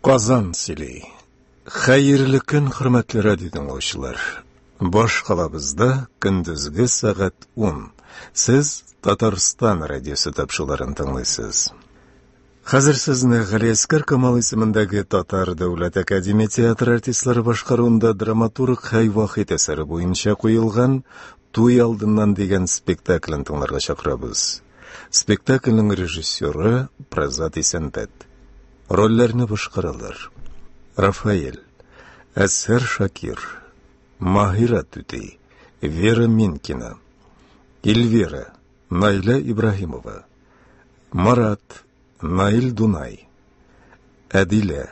Казан сөйли. Хәерле көн, хөрмәтле радио тыңлаучылар. Баш калабызда көндезге сәгать 10. Сез Татарстан радиосы тапшыруларын тыңлыйсыз. Хәзер сезне Галиәскәр Камал исемендәге Татар дәүләт академия театры артистлары башкаруында драматург Хәй Вахит әсәре буенча куелган Туй алдыннан дигән спектаклен тыңларга чакырабыз. Спектакльнең режиссеры Празат Исәнбәт. Рольләрне башкаралар. Рафаэль, Әсһәр Шакир, Маһира түти, Вера Минкина, Эльвира, Наилә Ибраһимова, Марат, Наил Дунай, Әдилә,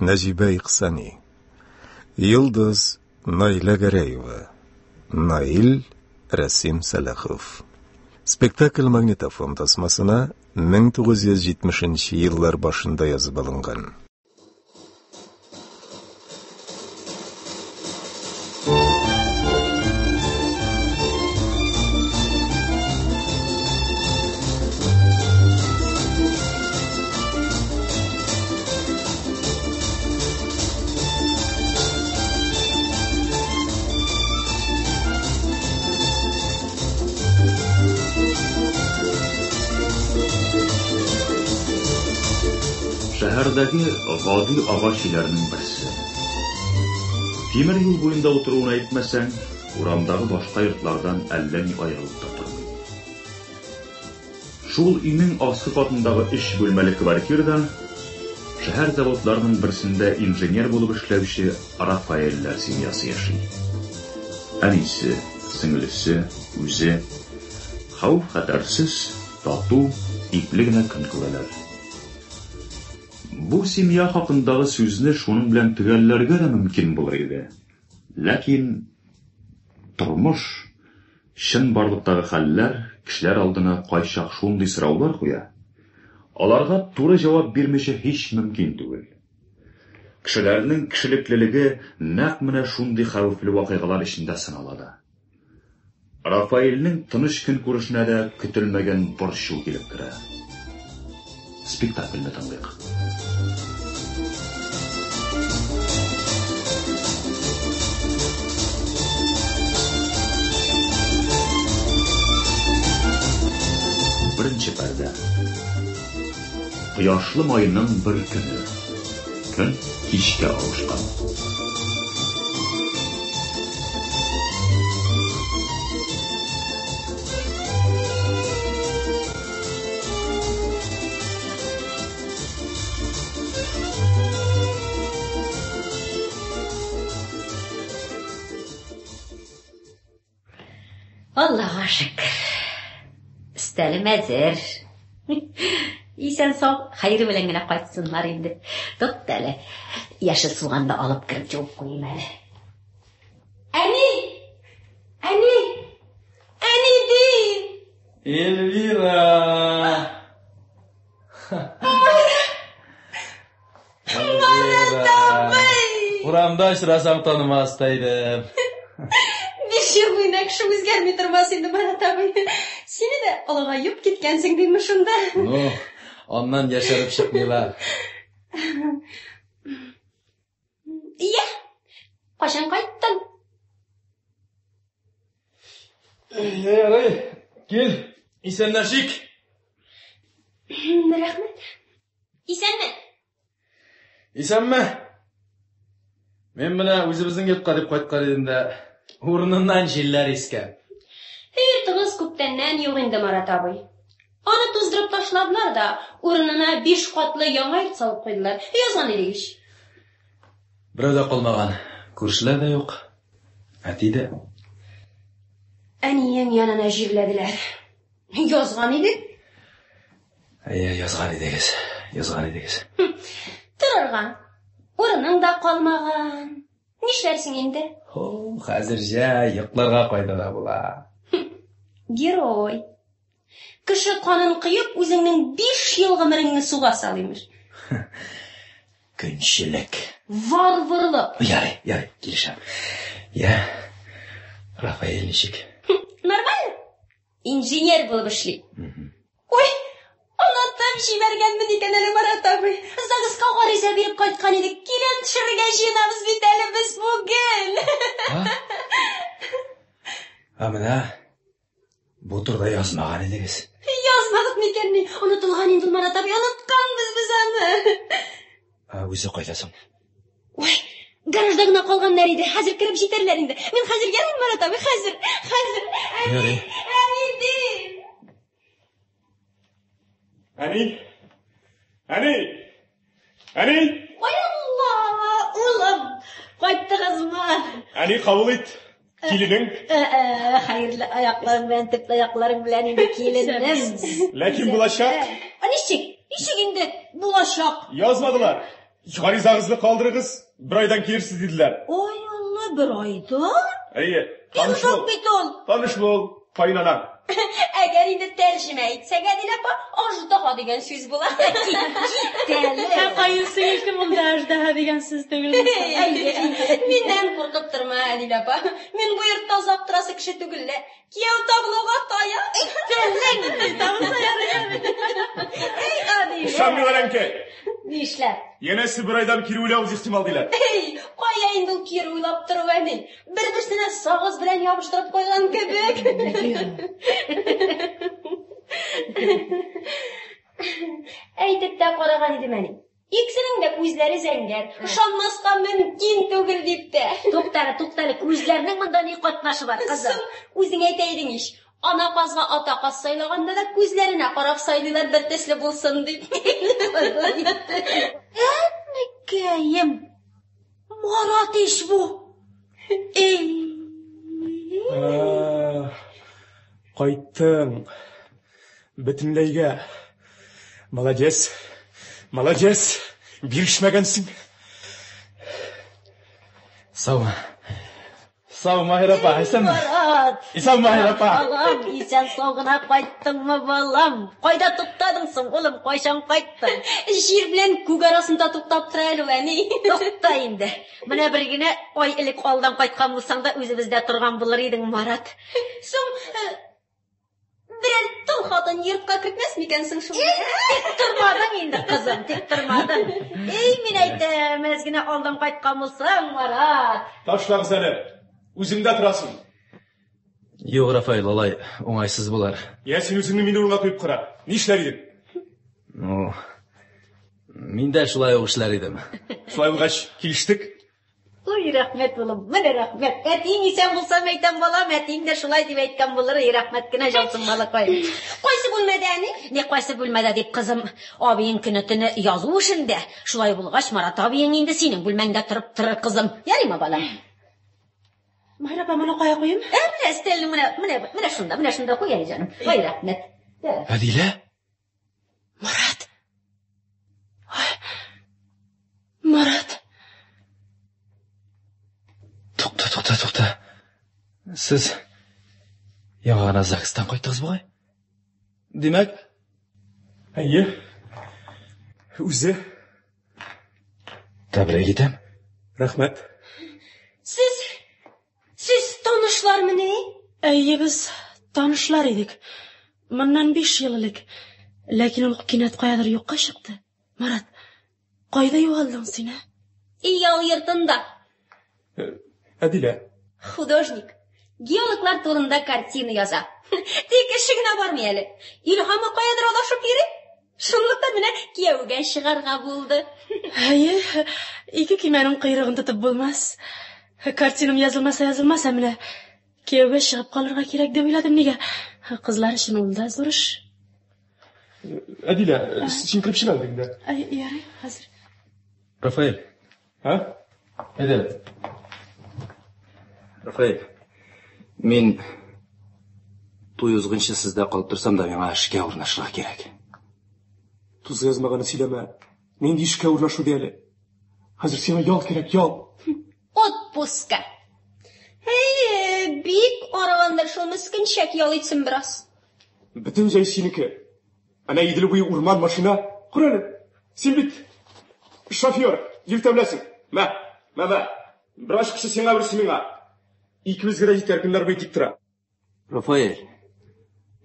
Нәҗибә Ихсани, Йолдыз, Наилә Гәрәева, Наил Рәсим Сәлахов. Спектакль магнитофон тасмасына 1970 нче еллар башында язып алынган. Шәһәрдәге гади агач өйләрнең берсе. Тимер юл буенда утыруын әйтмәсәң, урамдагы башка йортлардан әллә ни аерылып та тормый. Шул өйнең аскы катындагы өч бүлмәле квартирада шәһәр заводларының берсендә инженер булып эшләүче Рафаэльләр семьясы яши. Әнисе, сеңлесе, үзе хәвеф-хәтәрсез, тату, ипле генә көн күрәләр. Бу семья хакындагы сүзне шуның белән төгәлләргә дә мөмкин булыр иде. Ләкин тормыш, чынбарлыктагы хәлләр кешеләр алдына кайчак шундый сораулар куя, аларга туры җавап бирмичә һич мөмкин түгел. Кешеләрнең кешелеклелеге нәкъ менә шундый хәвефле вакыйгалар эчендә сынала да. Рафаэльнең тыныч көнкүрешенә дә көтелмәгән борчу килеп керә. Спектакльне тыңлыйк. Беренче пәрдә. Кояшлы майның бер көне. Көн кичкә авышкан. Аллага шөкер. Өстәлем әзер. Исән сау, хәер белән генә кайтсыннар инде. Тот әле, яшел суган да алып кереп җуып куйыйм әле. Әни! Әни! Әни дим! Эльвира! Марат абый! Урамда очрасаң танымас та идем. Биш ел буена кеше үзгәрми тормас инде, Марат абый. Сине дә олыгаеп киткәнсең димме шунда? Ну, аннан яшереп чыкмыйлар. Иә, кайчан кайттың? Ярый, кил, исәнләшик. Рәхмәт. Исәнме? Исәнме? Мин менә үзебезнең йортка дип кайткан идем дә, урыныннан җилләр искән. Йортыгыз күптәннән юк инде, Марат абый. Аны туздырып ташладылар да, урынына биш катлы яңа йорт салып куйдылар. Язган идек ич. Берәү дә калмаган. Күршеләр дә юк. Әти дә. Әниең янына җирләделәр. Язган идек. Әйе, язган идегез. Язган идегез. Торырга урының да калмаган. Нишләрсең инде? Хо, хәзер җә йокларга кайда да була. Герой. Кеше канын коеп, үзеңнең биш ел гомереңне суга сал, имеш. Көнчелек. Варварлык. Ярый, ярый, килешәм. Я, Рафаэль ничек? Нормально. Инженер булып эшли. Ой, онытып җибәргәнмен икән әле, Марат абый. ЗАГСка гариза биреп кайткан. оныткан идек. Килен төшерергә җыенабыз бит әле без бүген. Ә менә бу турыда язмаган идегез. Язмадык микәнни? Онытылган инде ул, Марат абый, онытканбыз без аны. Ә үзе кайда соң? Ой, гаражда гына калганнар иде. Хәзер кереп җитәрләр инде. Мин хәзер ярыйм, Марат абый, хәзер, хәзер. Әни, Ярый. әни дим. Әни! Әни! Әни! Ой, Алла, улым, кайттыгызмы? Әни, кабул ит. Киленең. Ә, хәерле аякларың белән, төпле аякларың белән инде киленем. Ләкин булачак. Ә ничек? Ничек инде булачак? Язмадылар. Гаризагызны калдырыгыз, бер айдан килерсез диделәр. Ой, Алла, бер айдан? Әйе, Бик таныш озак бул. бит ул. Таныш бул, кайнана. Әгәр инде тәрҗемә итсәк, Әдилә апа, аждаһа дигән сүз була. Кит әле. Ә каен кем ул да аждаһа дигән сүз түгелме? Миннән куркып торма, Әдилә апа. Мин бу йортта озак торасы кеше түгел лә. Кияү табылуга тая. Табылса ярый әле. Эй, Әдилә. Ышанмыйлар, әнкәй. Нишләп? Янәсе бер айдан кире уйлавыбыз ихтимал диләр. Эй, кая инде ул кире уйлап тору, әни? Бер-берсенә сагыз белән ябыштырып куйган кебек. Әйтеп тә караган идем, әни. Икесенең дә күзләре зәңгәр. Ышанмаска мөмкин түгел дип тә. Туктале, туктале, күзләрнең монда ни катнашы бар, кызым? Соң, үзең әйтә идең ич. Ана казга ата каз сайлаганда да күзләренә карап сайлыйлар бер төсле булсын дип. Әнекәем, Марат ич бу. Эй. Кайттың. Бөтенләйгә. Молодец. Молодец. Бирешмәгәнсең. Саумы. Сау, Маһир апа, исәнме? Марат. Исән, Маһир апа. Балам, исән сау гына кайттыңмы, балам? Кайда туктадың соң, улым? Кайчан кайттың? Җир белән күк арасында туктап тора әле ул, әни. Тукта инде. Менә бер генә ай элек алдан кайткан булсаң да үзебездә торган булыр идең, Марат. Соң, берәр тол хатын йортка кертмәс микәнсең шунда? Тик тормадың инде, кызым, тик тормадың. Эй, мин әйтәм, әз генә алдан кайткан булсаң, Марат. Ташлагыз әле. Үзеңдә торасың. Юк, Рафаэль, алай уңайсыз булар. Я син үзеңне минем урынга куеп кара. Нишләр идең? Ну, мин дә шулай ук эшләр идем. Шулай булгач, килештек. Ой, рәхмәт, улым, менә рәхмәт. Әтиең исән булса, әйтәм, балам, әтиең дә шулай дип әйткән булыр. Эй, рәхмәт кенә җансын балакай. Кайсы бүлмәдә, әни? Ни кайсы бүлмәдә дип, кызым, абыең көне төне язу эшендә. Шулай булгач, Марат абыең инде синең бүлмәңдә торып торыр, кызым. Ярыймы, балам? Маһир апа, моны кая куйыйм? Ә, менә өстәлнең менә, менә, менә шунда, менә шунда куй әле, җаным. Ой, рәхмәт. Әдилә? Марат. Ой. Марат. Тукта, тукта, тукта. Сез яңа гына ЗАГСтан кайттыгыз бугай? Димәк, Әйе. Үзе. тәбрик итәм. Рәхмәт. Сез, сез танышлармыни? Әйе, без танышлар идек. Моннан 5 ел элек. Ләкин ул кинәт каядыр юкка чыкты. Марат, кайда югалдың син, ә? Ял йортында. Әдилә. Художник. Геологлар турында картина яза. Тик эше генә бармый әле. Илһамы каядыр адашып йөри. Шунлыктан менә кияүгә чыгарга булды. Әйе, ике көймәнең койрыгын тотып булмас. Картинам язылмаса язылмас, ә менә кияүгә чыгып калырга кирәк дип уйладым. Нигә? Кызлар өчен ул да зур эш. Әдилә, син кереп чык әле инде. Әй, ярый, хәзер. Рафаэль, Һа? әйдә. Рафаэль, мин туй узгынчы сездә калып торсам да миңа эшкә урнашырга кирәк. Туз язмаганны сөйләмә. Нинди эшкә урнашу ди әле? Хәзер сиңа ял кирәк, ял. Отпуска. Әйе, бик арыгандыр шул мескенчәк, ял итсен бераз. Бөтен җәй синеке. Әнә Идел буе урман, машина. Кор әле. Син бит шофер, йөртә беләсең. Мә, мә, мә. Бер ачкычы сиңа, берсе миңа. Икебезгә дә җитәр, көннәр буе тик тора. Рафаэль,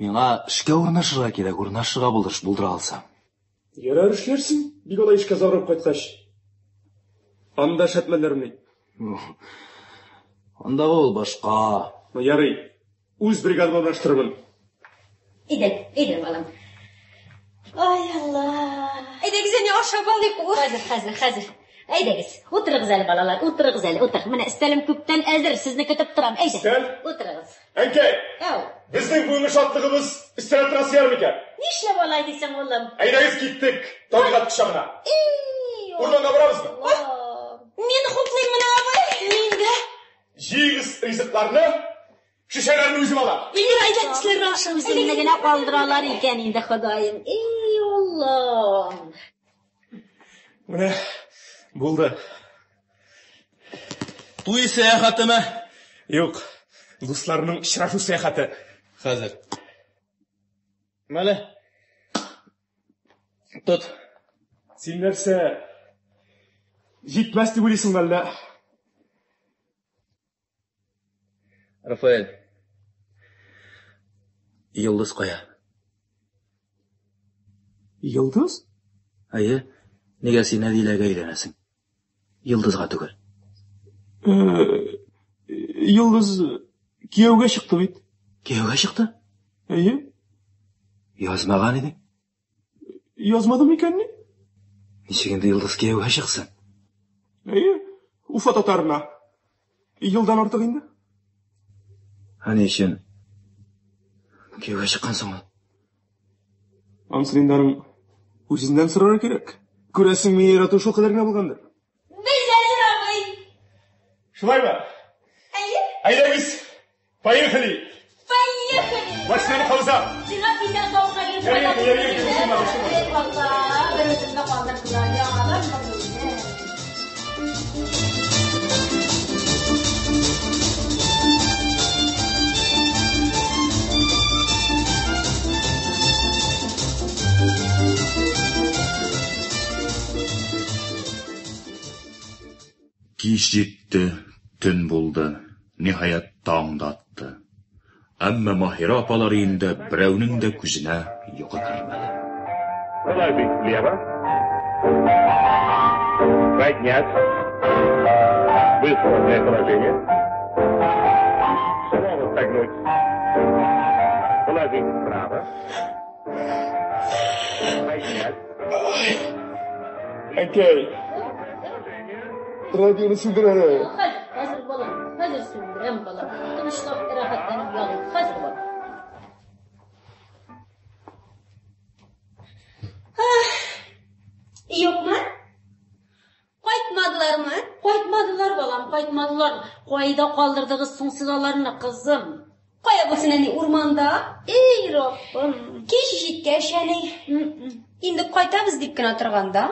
миңа эшкә урнашырга кирәк, урнашырга булдыра алсам. Ярар эшләрсең, бик алай эшкә зарыгып кайткач. Анда шәтмәләрме? Андагы ул башка. Ну, ярый. Үз бригадама урнаштырырмын. Әйдә, әйдә, балам. Ай, Алла. Әйдәгез, әни, ашап алыйк. Хәзер, хәзер, хәзер. Әйдәгез, утырыгыз әле, балалар, утырыгыз әле, утыр. Менә өстәлем күптән әзер, сезне көтеп торам. Әйдә. Өстәл? Утырыгыз. Әнкәй, Әү. безнең бүгенге шатлыгыбыз өстәл артына сыяр микән? Нишләп алай дисең, улым? Әйдәгез киттек, табигать кочагына. Ий, Урманга барабызмы? Аллам. Мин хуплыйм менә, абый. Мин дә. Җыегыз ризыкларны, шешәләрне үзем алам. Эльмира, әйдә, өстәлгә ашыгыз. Үземне генә калдыралар икән инде, Ходаем. Ий, Аллам. Менә булды. Туй сәяхәтеме? Юк, дусларның очрашу сәяхәте. Хәзер. Мәле. Тот. Син нәрсә җитмәс дип уйлыйсыңмы әллә? Рафаэль. Йолдыз кая? Йолдыз? Әйе. Нигә син Әдиләгә өйләнәсең? Йолдызга түгел. Йолдыз кияүгә чыкты бит. Кияүгә чыкты? Әйе. Язмаган идең. Язмадым микәнни? Ничек инде Йолдыз кияүгә чыксын? Әйе, Уфа татарына. Елдан артык инде. Ә ни өчен кияүгә чыккан соң ул? Анысын инде аның үзеннән сорарга кирәк. Күрәсең, мине ярату шул кадәр генә булгандыр. Без әзер, абый. Шулаймы? Әйе. Әйдәгез, поехали! Поехали. Машинаны кабызам! Сиңа тиздән савыкка килеп Ярый, кайтабыз. ярый, ярый, борчылма, борчылма. Эй, Алла, бер үземне калдырдылар. Яңадан бер үземне. Кич җитте, төн булды, ниһаять, таң да атты. Әмма Маһира апалар өендә берәүнең дә күзенә йокы кермәде. Положить влево. Поднять. Высокое положение. Снова согнуть. Положить вправо. Поднять. Әнкәй, радионы сүндер әле. Хәзер, хәзер, балам, хәзер сүндерәм, балам. Тынычлап, рәхәтләнеп ялыйк. Хәзер, балам. Юкмы? Кайтмадылармы? Кайтмадылар, балам, кайтмадылар. Кайда калдырдыгыз соң сез аларны, кызым? Кая булсын, әни, урманда? Эй, Раббым. Кич җиткәч, әни. Инде кайтабыз дип кенә торганда,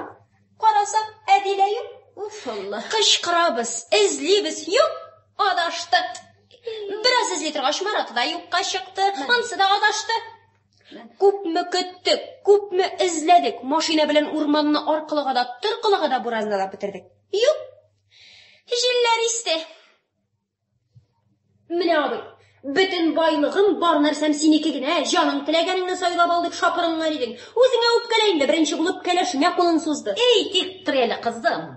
карасак, Әдилә юк. Уф, Алла. Кычкырабыз, эзлибез, юк, адашты. Бераз эзли торгач, Мараты да юкка чыкты, ансы да адашты. Күпме көттек, күпме эзләдек, машина белән урманны аркылыга да, торкылыга да буразналап бетердек. Юк. Җилләр исте. Менә абый, бөтен байлыгым, бар нәрсәм синеке генә, җаның теләгәнеңне сайлап ал дип шапырынган идең. Үзеңә үпкәлә инде, беренче булып кәләшеңә кулын сузды. Эй, тик тор әле, кызым.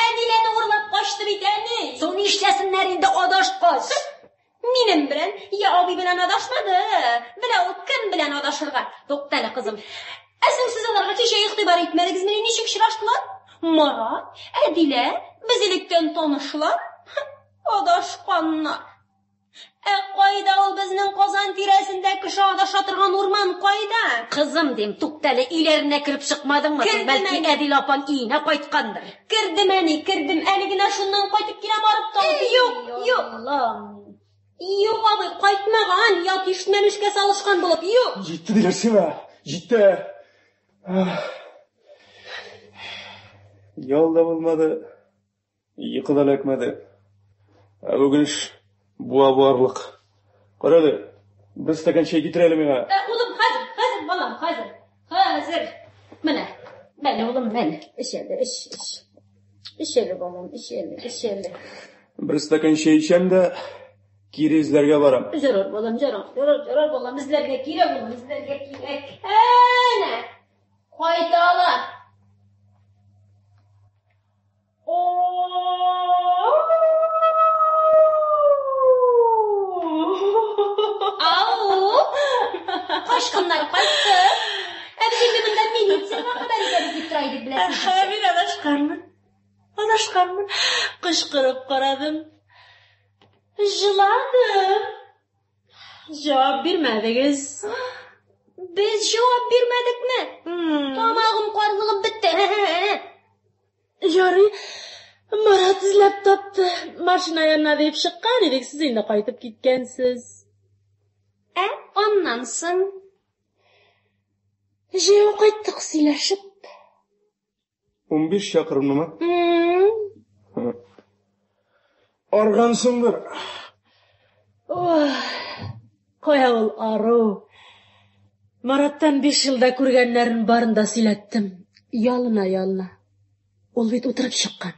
Әдиләне урлап качты бит, әни. Соң нишләсеннәр инде адашкач? Минем белән, я абый белән адашмады. Менә ул кем белән адашырга? Тукта әле, кызым. Ә соң сез аларга кичә игътибар итмәдегезмени, ничек очраштылар? Марат, Әдилә, без электән танышлар. Адашканнар. Ә кайда ул безнең Казан тирәсендә кеше адаша торган урман кайда? Кызым дим, тукта әле, өйләренә кереп чыкмадыңмы? Кердем Бәлки әни. Әдилә апаң өенә кайткандыр. Кердем әни, кердем. Әле генә шуннан кайтып киләм арып талып. Юк, юк. Аллам. Юк, абый, кайтмаган. Ят ишетмәмешкә салышкан булып. Юк. Җитте диләр сиңа. Җитте. Ял да булмады. Йокы да эләкмәде. Ә бүген эш буа буарлык. Кара әле, бер стакан чәй китер әле миңа. Ә, улым, хәзер, хәзер, балам, хәзер. Хәзер. Менә. Менә, улым, менә. Эч әле, эч, эч. Эч әле, балам, эч әле, эч әле. Бер стакан чәй эчәм дә кире эзләргә барам. Ярар, балам, ярар, ярар, ярар, балам, эзләргә кирәк, улым, эзләргә кирәк. Әнә, кайталар. Адашканмын. Кычкырып карадым. Җыладым. Җавап бирмәдегез. Без җавап бирмәдекме? Тамагым карлыгып бетте. Ярый, Марат эзләп тапты. Машина янына дип чыккан идек, сез инде кайтып киткәнсез. Ә аннан соң? Җәяү кайттык сөйләшеп. 15 чакрымнымы? Аргансыңдыр. Ох, кая ул ару. Мараттан 5 елда күргәннәрен барын да сөйләттем. Ялына-ялына. Ул бит утырып чыккан.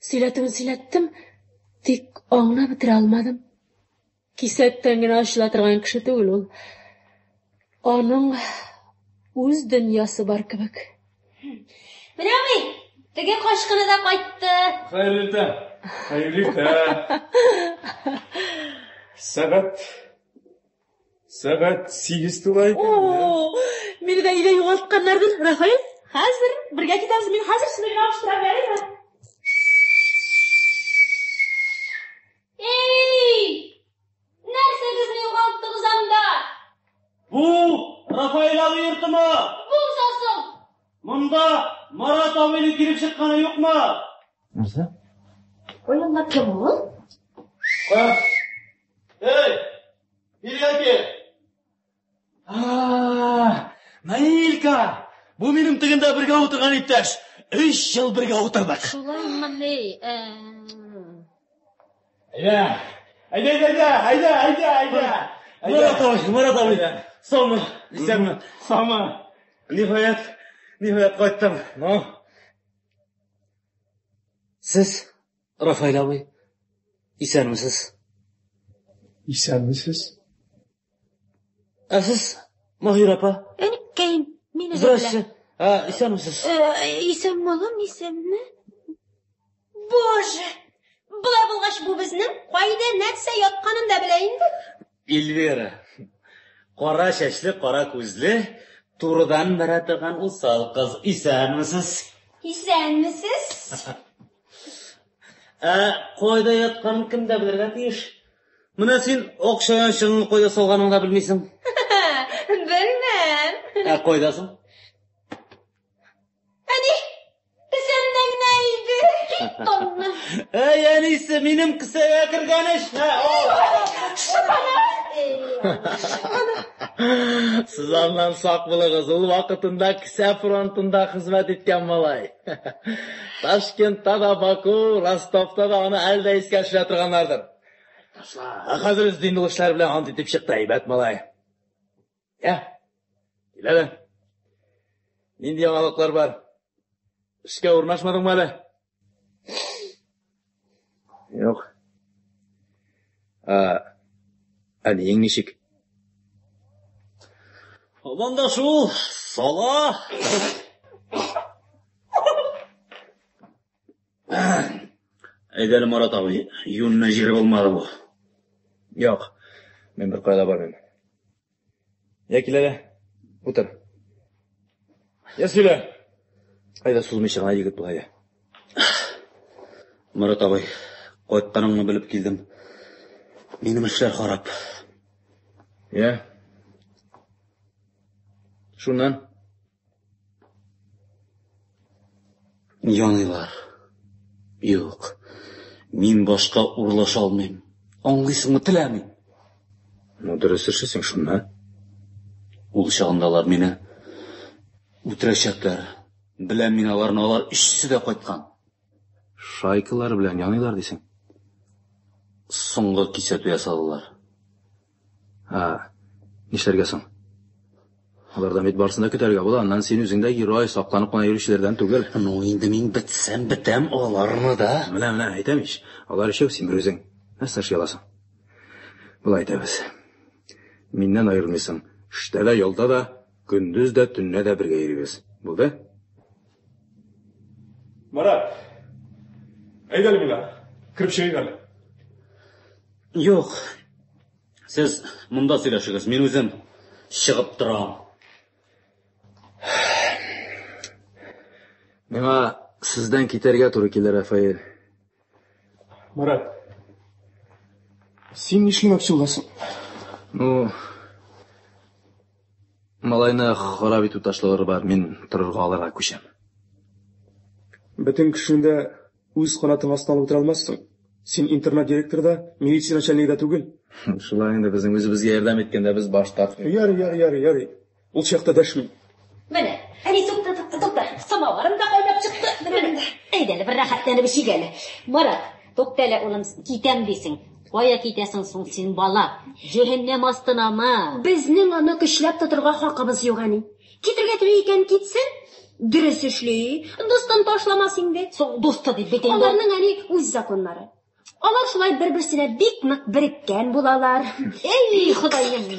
Сөйләтүен сөйләттем, тик аңлап бетерә алмадым. Кисәктән генә ачыла торган кеше түгел ул. Аның үз дөньясы бар кебек. Менә абый, теге качкыны да кайтты. Хәерле иртә. Хәерле иртә. Сәгать Сәгать 8 тула икән. О, мине дә өйдә югалтканнардыр, Рафаэль. Хәзер бергә китәбез, мин хәзер шуны гына алыштырам, ярыймы? Эй! Нәрсәгезне югалттыгыз анда? Бу Рафаэль абый йортымы? Булса соң! Монда Марат абыйның килеп чыкканы юкмы? Нәрсә? Ой, алла, кем ул? Кая? Эй! Биргә кил! А, Наилька! Бу минем тегендә бергә утырган иптәш. Өч ел бергә утырдык. Шулаймыни? Әйдә! Әйдә, әйдә, әйдә, әйдә, әйдә, әйдә! Марат абый, Марат абый, саумы? Исәнме? Саумы? Ниһаять, ниһаять кайттым. Ну? Сез, Рафаэль абый, исәнмесез? Исәнмесез? Ә сез, Маһир апа? Әнкәем, мине дә Здрасте. Ә, исәнмесез? Исәнме, улым, исәнме? Боже! Болай булгач, бу безнең кайда нәрсә ятканын да белә инде. Эльвира. Кара чәчле, кара күзле, турыдан бәрә торган усал кыз. Исәнмесез? Исәнмесез? Ә кайда ятканын кем дә белергә тиеш? Менә син акча янчыгыңны кайда салганыңны да белмисең. Белмәм. Ә кайда соң? Әни, кесәмдә генә иде. Кит тонны. Әй, әнисе, минем кесәгә кергән эш. Сез аннан сак булыгыз. Ул вакытында кесә фронтында хезмәт иткән малай. Ташкентта да, Баку, Ростовта да аны әле дә искә төшерә торганнардыр. Ә хәзер үз дин эшләр белән ант итеп чыкты, әйбәт малай. Я, кил әле. Нинди яңалыклар бар? Эшкә урнашмадыңмы әле? Юк. Ә, әниең ничек? Һаман да шул, сала. Әйдә әле, Марат абый, юньле җир булмады бу. Юк, мин беркая да бармыйм. Я, кил әле, утыр. Я, сөйлә. Әйдә, сузмыйча гына егет бул, әйдә. Марат абый, кайтканыңны белеп килдем. Минем эшләр харап. Я. Шуннан? Яныйлар. Юк. Мин башка урлаша алмыйм. Аңлыйсыңмы, теләмим. Ну, дөрес эшлисең шуннан. Ул чагында алар мине үтерәчәкләр. Беләм мин аларны, алар өчесе дә кайткан. Шайкалар белән яныйлар дисең. Соңгы кисәтү ясадылар. Ә, нишләргә соң? Алардан бит барысын да көтәргә була. Аннан син үзең дә герой, сакланып кына йөрүчеләрдән түгел. Ну, инде мин бетсәм бетәм аларны да. Менә, менә, әйтәм ич. Алар өчәү, син бер үзең. Нәрсә эшли аласың? Болай итәбез. Миннән аерылмыйсың. Эштә дә, ялда да, көндез дә, төнлә дә бергә йөрибез. Булды? Марат, әйдә әле миңа. Кереп чыгыйк әле. Юк. Сез монда сөйләшегез, мин үзем чыгып торам. Миңа сездән китәргә туры килә, Рафаэль. Марат, син нишләмәкче буласың? Ну, малайны харап итү ташлаулары бар, мин торырга алырга күчәм. Бөтен кешене дә үз канатың астына алып утыра алмассың. Син интернат директоры да, милиция начальнигы да түгел. Шулай инде безнең үзебезгә ярдәм иткәндә без баш тартмыйбыз. Ярый, ярый, ярый, ярый. Ул чакта дәшмим. Менә, әни, тукта, тукта, тукта. Самаварым да кайнап чыкты. Менә, менә. Әйдә әле, бер рәхәтләнеп эчик әле. Марат, тукта әле, улым, китәм дисең. Кая китәсең соң син, бала? Җәһәннәм астынамы? Безнең аны көчләп тотырга хакыбыз юк, әни. Китергә тели икән, китсен. Дөрес эшли. Дустын ташламас инде. Соң дусты дип бит инде. Аларның әни үз законнары. Алар шулай бер-берсенә бик нык береккән булалар. Эй, Ходаем!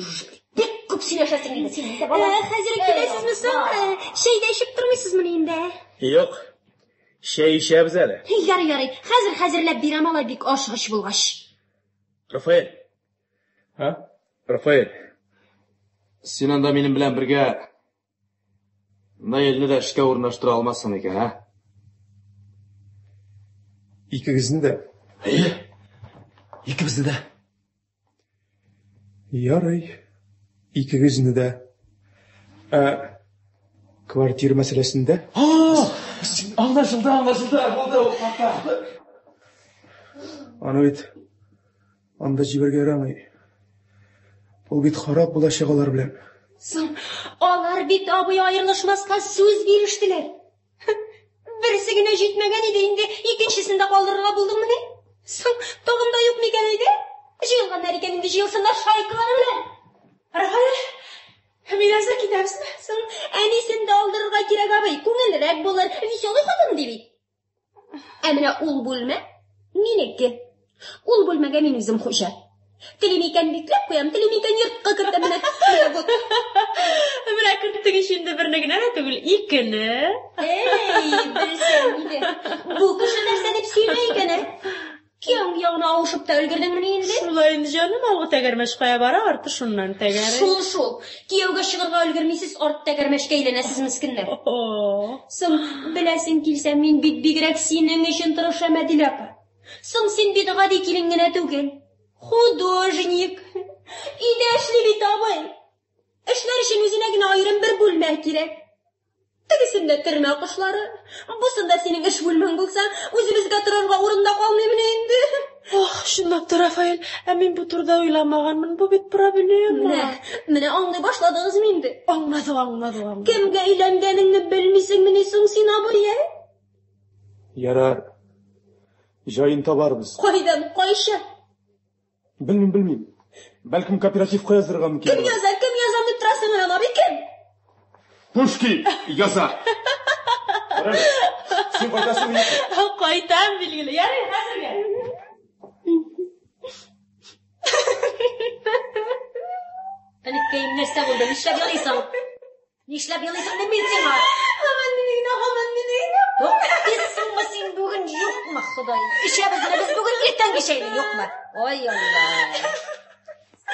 Бик күп сөйләшәсең инде син инде, бала. Хәзер китәсезме соң? Чәй дә эчеп тормыйсызмыни инде? Юк. Чәй эчәбез әле. Ярый, ярый. Хәзер хәзерләп бирәм алай бик ашыгыч булгач. Рафаэль. Һа? Рафаэль. Син анда минем белән бергә Наилне дә эшкә урнаштыра алмассың микән, ә? Икегезне дә. Әйе. Икебезне дә. Ярый. Икегезне дә. Ә квартира мәсьәләсендә? Аңлашылды, аңлашылды. Булды, ул хата. Аны бит анда җибәргә ярамый. Ул бит харап булачак алар белән. Соң, алар бит абый аерылышмаска сүз бирештеләр. Берсе генә җитмәгән иде инде, икенчесен дә калдырырга булдыңмыни? Соң, тагын да юк микән өйдә? Җыелганнар икән инде, җыелсыннар шайкалары белән. Рафаэль, мин әзер, китәбезме? Соң, әнисен дә алдырырга кирәк, абый, күңеллерәк булыр, веселый хатын ди бит. Ә менә ул бүлмә минеке. Ул бүлмәгә мин үзем хуҗа. Телим икән бикләп куям, телим икән йортка кертәм менә. Менә вот. Менә керттең ич инде берне генә дә түгел, икене. Эй, белсәң иде. Бу кеше нәрсә дип сөйли икән, ә? Кияү ягына авышып та өлгердеңмени инде? Шулай инде, җаным, алгы тәгәрмәч кая бара, арты шуннан тәгәри. Шул шул. Кияүгә чыгарга өлгермисез, арт тәгәрмәчкә әйләнәсез мескеннәр. Соң, беләсең килсә, мин бит бигрәк синең өчен тырышам, Әдилә апа. Соң син бит гади килен генә түгел. Художник. Өйдә эшли бит абый. Эшләр өчен үзенә генә аерым бер бүлмә кирәк. Тегесендә төрмә кошлары, бусында синең эш бүлмәң булса, үзебезгә торырга урын да калмыймыни инде? Ох, чынлап та, Рафаэль, ә мин бу турыда уйламаганмын. Бу бит проблема. Менә, менә аңлый башладыгызмы инде? Аңладык, аңладык, аңладык. Кемгә өйләнгәнеңне белмисеңмени соң син, абый, ә? Ярар. Җаен табарбыз. Кайдан, кайчан? Белмим, белмим. Бәлкем кооперативка яздырырга мөмкин Кем булыр. яза, кем язам дип торасың менә, абый, кем? Пушкин яза. Карале, син кайтасыңмы юкмы? Кайтам, билгеле. Ярый, хәзергә. Энекәем, нәрсә булды? Нишләп елыйсың? Нишләп елыйсың дим мин сиңа? Һаман мине генә, һаман мине генә. Туктыйсыңмы син бүген, юкмы, Ходаем? Эчәбезме без бүген иртәнге чәйне, юкмы? Ой, Алла.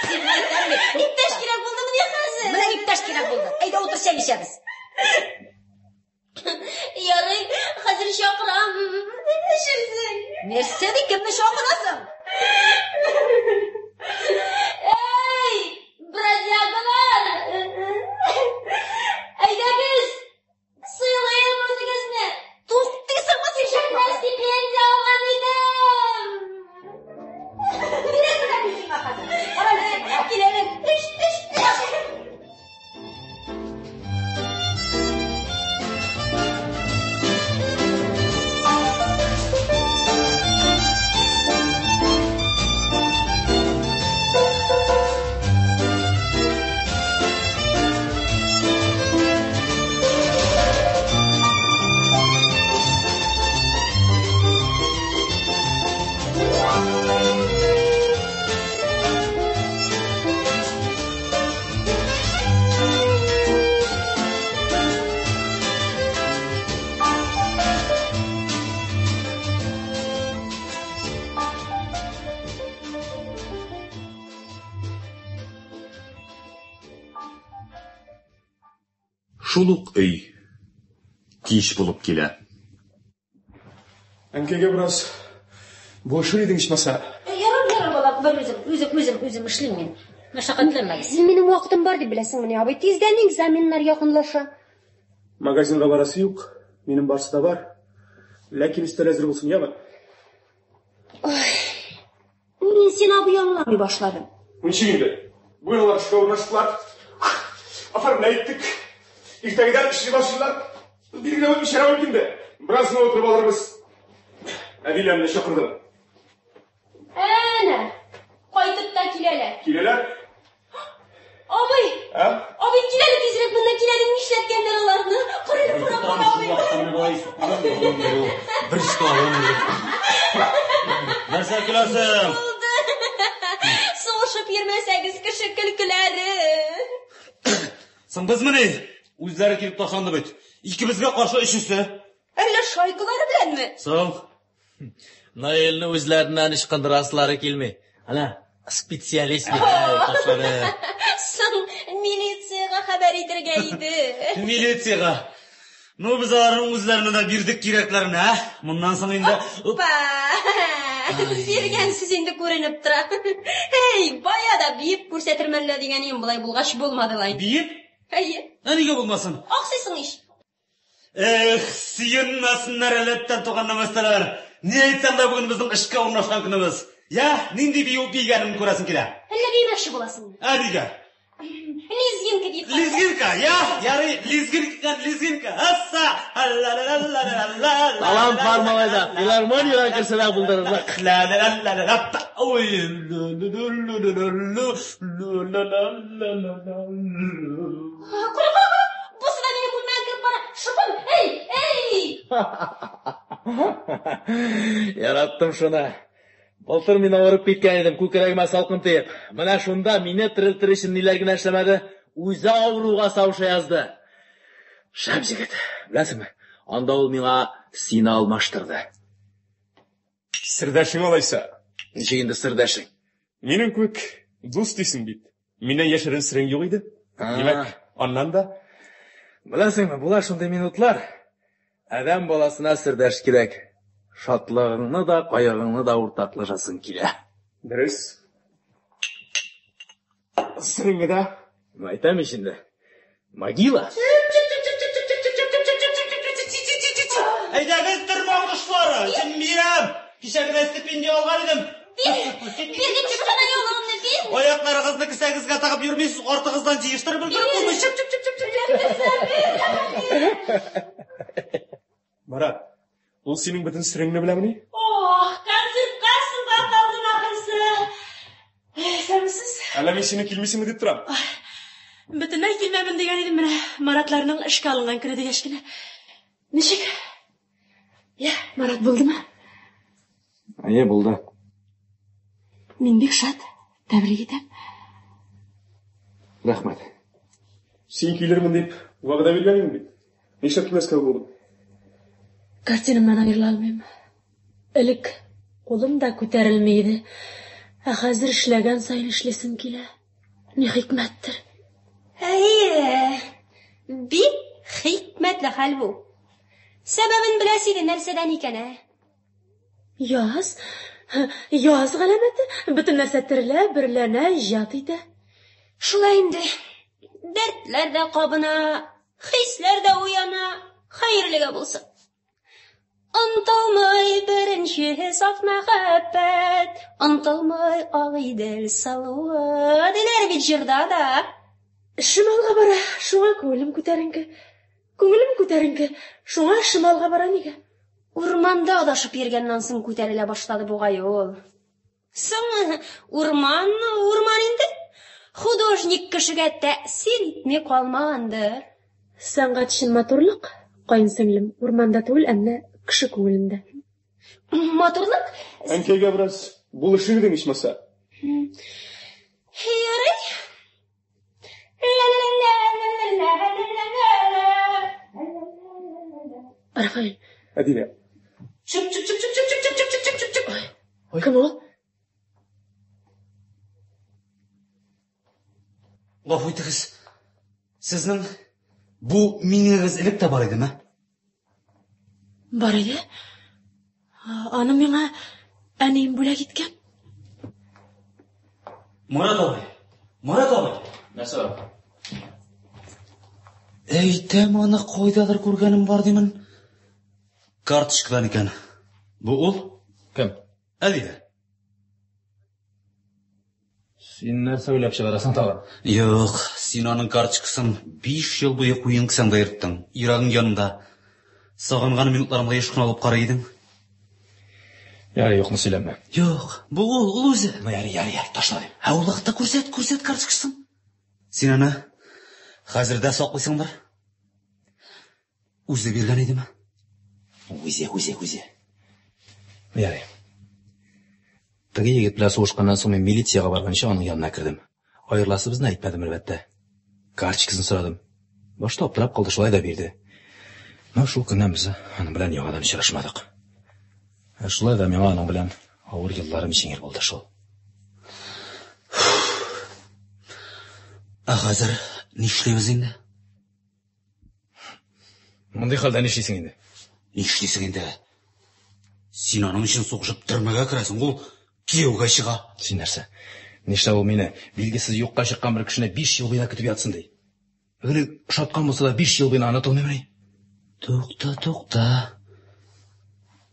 Син әйтәм бит. Иптәш кирәк булдымыни хәзер? Менә иптәш кирәк булды. Әйдә утыр чәй эчәбез. Ярый, хәзер чакырам. Эчерсең. Нәрсә ди, кемне чакырасың? Эй, бродягалар! Әйдәгез, сыйлыйм үзегезне. Туктыйсыңмы син? Җәмә стипендия алган идем. Бирәм менә мин сиңа хәзер. Кара әле син. Киләлем. Эш, эш, эш. Шул ук өй. Кич булып килә. Әнкәйгә бераз булышыр идең ичмаса. Ярар, ярар, балам, бер үзем, үзем, үзем, үзем эшлим мин. Мәшәкатьләнмәгез. Минем вакытым бар дип беләсеңмени, абый? Тиздән экзаменнар якынлаша. Магазинга барасы юк. Минем барсы да бар. Ләкин өстәл әзер булсын, яме? Мин сине абый аңламый башладым. Ничек инде? Бүген алар эшкә урнаштылар. Афәрин, әйттек. Иртәгедән эшли башлыйлар. Билгеләп үтмичә рәвек инде. Бераз гына утырып алырбыз. Әдиләне чакырдым. Әнә, кайтып та киләләр. Киләләр? Абый! Ә? Абый, кил әле тизрәк монда, кил әле, нишләткәннәр аларны? Кара әле, кара, кара, абый. Бер Нәрсә көләсең? Булды. Сугышып йөрмәсәгез, кеше көлкеләре. Соң безмени? Үзләре килеп ташланды бит. Икебезгә каршы өчесе. Әллә шайкалары беләнме? Соң. Наилне үзләреннән ычкындырасылары килми. Әнә, специалист бит. Әй, ташлады. Соң милициягә хәбәр итергә иде. Милициягә. Ну, без аларның үзләренә дә бирдек кирәкләрен, ә? Моннан соң инде... Опа! Биргәнсез инде күренеп тора. Эй, бая да биеп күрсәтермен әллә дигән идем, болай булгач булмады лай. Биеп? Әйе. Ә нигә булмасын? Аксыйсың ич. Эх, сөенмәсеннәр әле эттән туган нәмәстәләр. Ни әйтсәң дә бүген безнең эшкә урнашкан көнебез. Я, нинди бию бигәнен күрәсең килә. Әллә биемәкче буласыңмы? Ә нигә? Лезгинка дип. Лезгинка, я, ярый, лезгинка, лезгинка. Асса! Талант бар малайда. Филармониягә керсә дә булдырырлык. Ла-ла-ла-ла-ла. Ой, Кара, кара, кара. Бусы да минем бүлмәгә кереп бара. Шыпым, эй, эй! Яраттым шуны. Былтыр мин авырып киткән идем, күкрәгемә салкын тиеп. Менә шунда мине терелтер өчен ниләр генә эшләмәде, үзе авыруга савыша язды. Шәп җегет, беләсеңме? Анда ул миңа сине алмаштырды. Сердәшең алайса. Ничек инде сердәшең? Минем кебек дус дисең бит. Миннән яшерен серең юк иде. Димәк, аннан да. Беләсеңме, була шундый минутлар. Адәм баласына сердәш кирәк. Шатлыгыңны да, кайгыңны да уртаклашасың килә. Дөрес. Сереңне дә. Ну, әйтәм ич инде. Могила. Әйдәгез, тырман кошлары! Җимбирәм! Кичә генә стипендия алган идем. Бир, бир дип чыккан яулыгымны, бир. Аякларыгызны кесәгезгә тагып йөрмисез, артыгыздан җыештырып өлгереп булмый. Чып, чып, чып, чып, чып. Марат, ул синең бөтен сереңне беләмени? Ох, концертка соңга калдым ахрысы. Исәнмесез? Әллә мин сине килмисеңме дип торам. Бөтенләй килмәмен дигән идем менә. Маратларның эшкә алынган көне дигәч кенә. Ничек? Я, Марат булдымы? Әйе, булды. Мин бик шат. Тәбрик итәм. Рәхмәт. Син килермен дип вәгъдә биргән идең бит. Нишләп килмәскә булдың? Картинамнан аерыла алмыйм. Элек кулым да күтәрелми иде. Ә хәзер эшләгән саен эшлисем килә. Ни хикмәттер. Әйе, бик хикмәтле хәл бу. Сәбәбен беләсе иде нәрсәдән икән, ә? Яз, яз галәмәте. Бөтен нәрсә терелә, берләнә, иҗат итә. Шулай инде. Дәртләр дә кабына, хисләр дә уяна. Хәерлегә булсын. Онтылмый беренче саф мәхәббәт, онтылмый Агыйдел сылуы, диләр бит җырда да. Эшем алга бара, шуңа күңелем күтәренке. Күңелем күтәренке, шуңа эшем алга бара нигә? Урманда адашып йөргәннән соң күтәрелә башлады бугай ул. Соң, урман, урман инде. Художник кешегә тәэсир итми калмагандыр. Сәнгать өчен матурлык, каен сеңлем, урманда түгел, ә менә кеше күңелендә. Матурлык? Әнкәйгә бераз булышыр идең ичмаса. Ярый. Рафаэль. Әдилә. Чып, чып, чып, чып, чып, чып, чып, чып, чып, чып, чып. Кем ул? Гафу итегез. Сезнең бу миңегез элек тә бар идеме? Бар иде. Аны миңа әнием бүләк иткән. Марат абый! Марат абый! Нәрсә бар? Әйтәм, аны кайдадыр күргәнем бар димен. Карточкадан икән. Бу ул? Кем? Әдилә. Син нәрсә уйлап чыгарасың тагын? Юк, син аның карточкасын 5 ел буе куен кесәңдә йөрттең, йөрәгең янында. Сагынган минутларыңда еш кына алып карый идең. Ярый, юкны сөйләмә. Юк, бу ул, ул үзе. Ну, ярый, ярый, ярый, ташла дим. Ә ул вакытта күрсәт, күрсәт карточкасын. Син аны хәзер дә саклыйсыңдыр. Үзе биргән идеме? Үзе, үзе, үзе. Ярый. Теге егет белән сугышканнан соң мин милициягә барганчы аның янына кердем. Аерыласыбызны әйтмәдем, әлбәттә. Карточкасын сорадым. Башта аптырап калды, шулай да бирде. Но шул көннән без аның белән яңадан очрашмадык. Ә шулай да миңа аның белән авыр елларым җиңел булды шул. Ә хәзер нишлибез инде? Мондый хәлдә нишлисең инде? Нишлисең инде? Син аның өчен сугышып төрмәгә керәсең, ул кияүгә чыга. Син нәрсә? Нишләп ул мине билгесез юкка чыккан бер кешене 5 ел буена көтеп ятсын ди? Элек ошаткан булса да 5 ел буена онытылмыймыни? Тукта, тукта.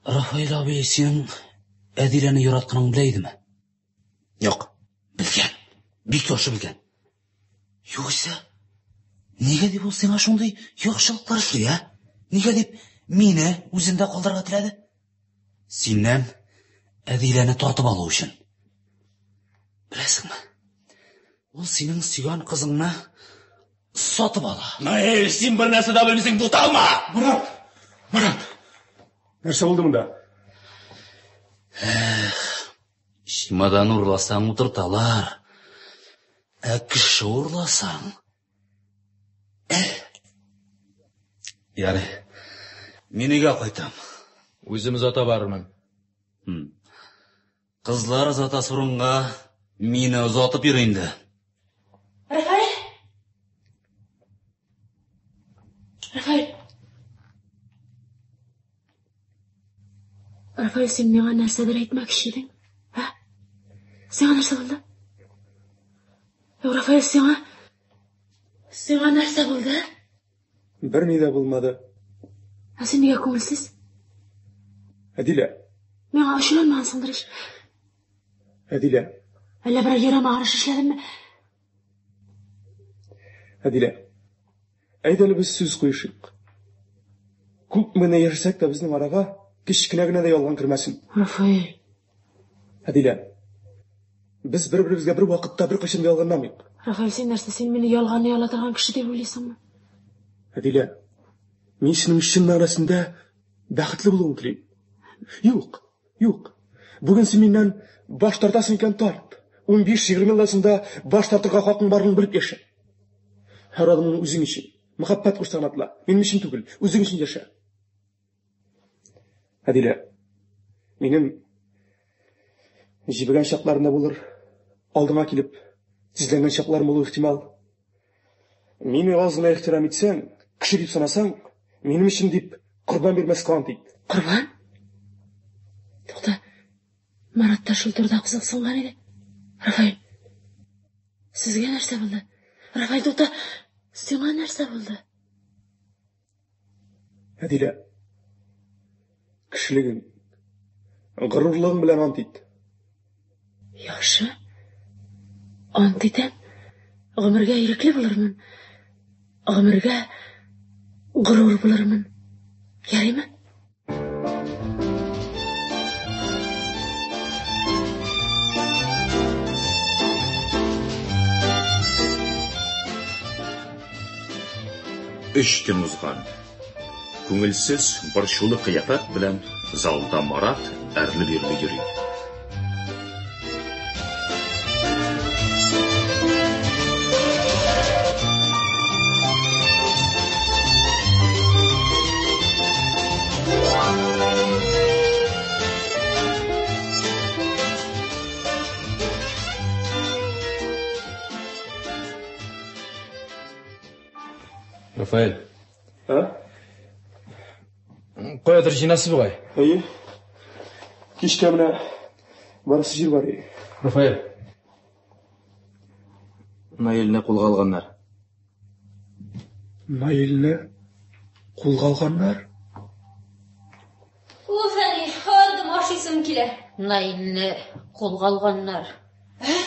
Рафаэль абый синең Әдиләне яратканыңны белә идеме? Юк. Белгән. Бик яхшы белгән. Югыйсә, нигә дип ул сиңа шундый яхшылыклар эшли, ә? Нигә дип мине үзендә калдырырга теләде? Синнән Әдиләне тартып алу өчен. Беләсеңме? Ул синең сөйгән кызыңны сатып ала. Наил, син бер нәрсә дә белмисең, буталма! Марат! Марат! Нәрсә булды монда? Чемодан урласаң утырталар. Ә кеше урласаң... Ярый. Мин өйгә кайтам. Үзем озата барырмын. Кызлар озатасы урынга мине озатып йөр инде. Рафаэль! Рафаэль! Рафаэль, син миңа нәрсәдер әйтмәкче идең? Ә? Сиңа нәрсә булды? Юк, Рафаэль, сиңа... Сиңа нәрсә булды? Берни дә булмады. Ә син нигә күңелсез? Әдилә. Миңа ачуланмагансыңдыр ич. Әдилә. Әллә берәр ярамаган эш эшләдемме? Әдилә. Әйдә әле без сүз куешыйк. Күпме генә яшәсәк тә безнең арага кечкенә генә дә ялган кермәсен. Рафаэль. Әдилә. Без бер-беребезгә бер вакытта беркайчан да ялганламыйк. Рафаэль, син нәрсә, син мине ялганны яла торган кеше дип уйлыйсыңмы? Әдилә, мин синең чын мәгънәсендә бәхетле булуыңны телим. Юк, юк. Бүген син миннән баш тартасың икән, тарт. 15-20 елдан соң да баш тартырга хакың барлыгын белеп яшә. Һәр адымың үзең өчен, мәхәббәт корсагына атла. Минем өчен түгел, үзең өчен яшә. Әдилә, минем җибегән чакларым да булыр, алдыңа килеп тезләнгән чакларым булуы ихтимал. Мине аз гына ихтирам итсәң, кеше дип санасаң, минем өчен дип корбан бирмәскә ант ит. Корбан? Тукта, Марат та шул турыда кызыксынган иде. Рафаэль, сезгә нәрсә булды? Рафаэль, тукта, сиңа нәрсә булды? Әдилә, кешелегең, горурлыгың белән ант ит. Яхшы. Ант итәм. Гомергә ирекле булырмын. Гомергә горур булырмын. Ярыймы? Өч көн узган. Күңелсез, борчулы кыяфәт белән залда Марат әрле-бирле йөри. Рафаэль. А? Каядыр җыенасыз бугай. Әйе. Кичкә менә барасы җир бар. Рафаэль. Наилне кулга алганнар. Наилне кулга алганнар? Уф, әни, ардым, ашыйсым килә. Наилне кулга алганнар. Ә?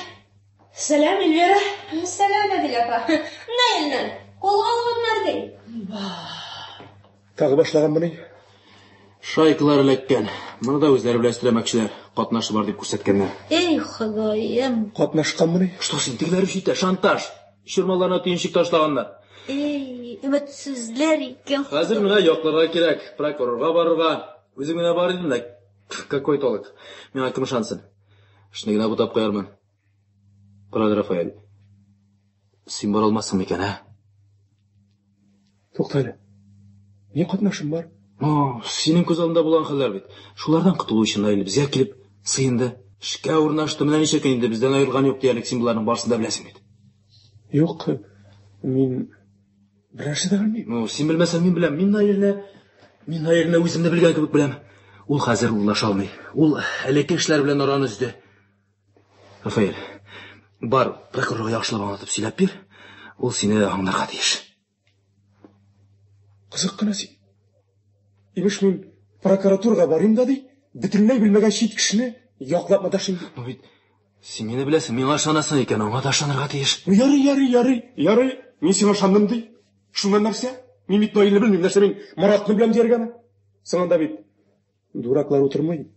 Сәлам, Эльвира. Сәлам, Әдилә апа. Наилне кулга алганнар ди. Тагы башлаганмыни? Шайкалар эләккән. Моны да үзләре белән өстерәмәкчеләр. Катнашы бар дип күрсәткәннәр. Эй, Ходаем. Катнашканмыни? Что син, тегеләр үч итә, шантаж. Чормаларына төенчек ташлаганнар. Эй, өметсезләр икән. Хәзер менә якларга кирәк, прокурорга барырга. Үзем генә бар идем дә, какой толк. Миңа кем ышансын? Эшне генә бутап куярмын. Кара, Рафаэль. Син бара алмассың микән, ә? Тукта әле. Ни катнашым бар? О, синең күз алдында булган хәлләр бит. Шулардан котылу өчен Наил безгә килеп сыенды. Эшкә урнашты. Менә ничә көн инде бездән аерылган юк диярлек. Син боларның барысын да беләсең бит. Юк, мин бер нәрсә дә белмим. Ну, син белмәсәң, мин беләм. Мин Наилне, мин Наилне үземне белгән кебек беләм. Ул хәзер урлаша алмый. Ул элекке эшләр белән араны өзде. Рафаэль, бар, прокурорга яхшылап аңлатып сөйләп бир. Ул сине аңларга тиеш. Кызык кына син. Имеш мин прокуратурага барыйм да ди, бөтенләй белмәгән чит кешене яклап маташыйм ди. Ну бит син мине беләсең, миңа ышанасың икән, аңа да ышанырга тиеш. Ну ярый, ярый, ярый, ярый, мин сиңа ышандым ди. Шуннан нәрсә? Мин бит Наилне белмим, нәрсә мин Маратны беләм дияргәме? Соң анда бит Дураклар утырмый,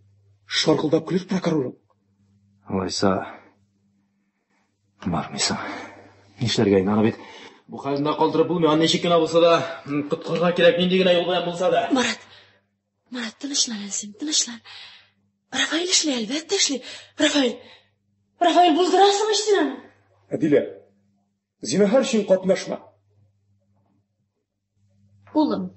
шаркылдап көлер прокурорың. Алайса, бармыйсың. Нишләргә инде аны бит бу хәлендә калдырып булмый, аны ничек кенә булса да коткарырга кирәк, нинди генә юл белән булса да. Марат, Марат, тынычлан әле син, тынычлан. Рафаэль эшли, әлбәттә эшли. Рафаэль, Рафаэль, булдырасың ич син аны. Әдилә, зинһар өчен катнашма. Улым,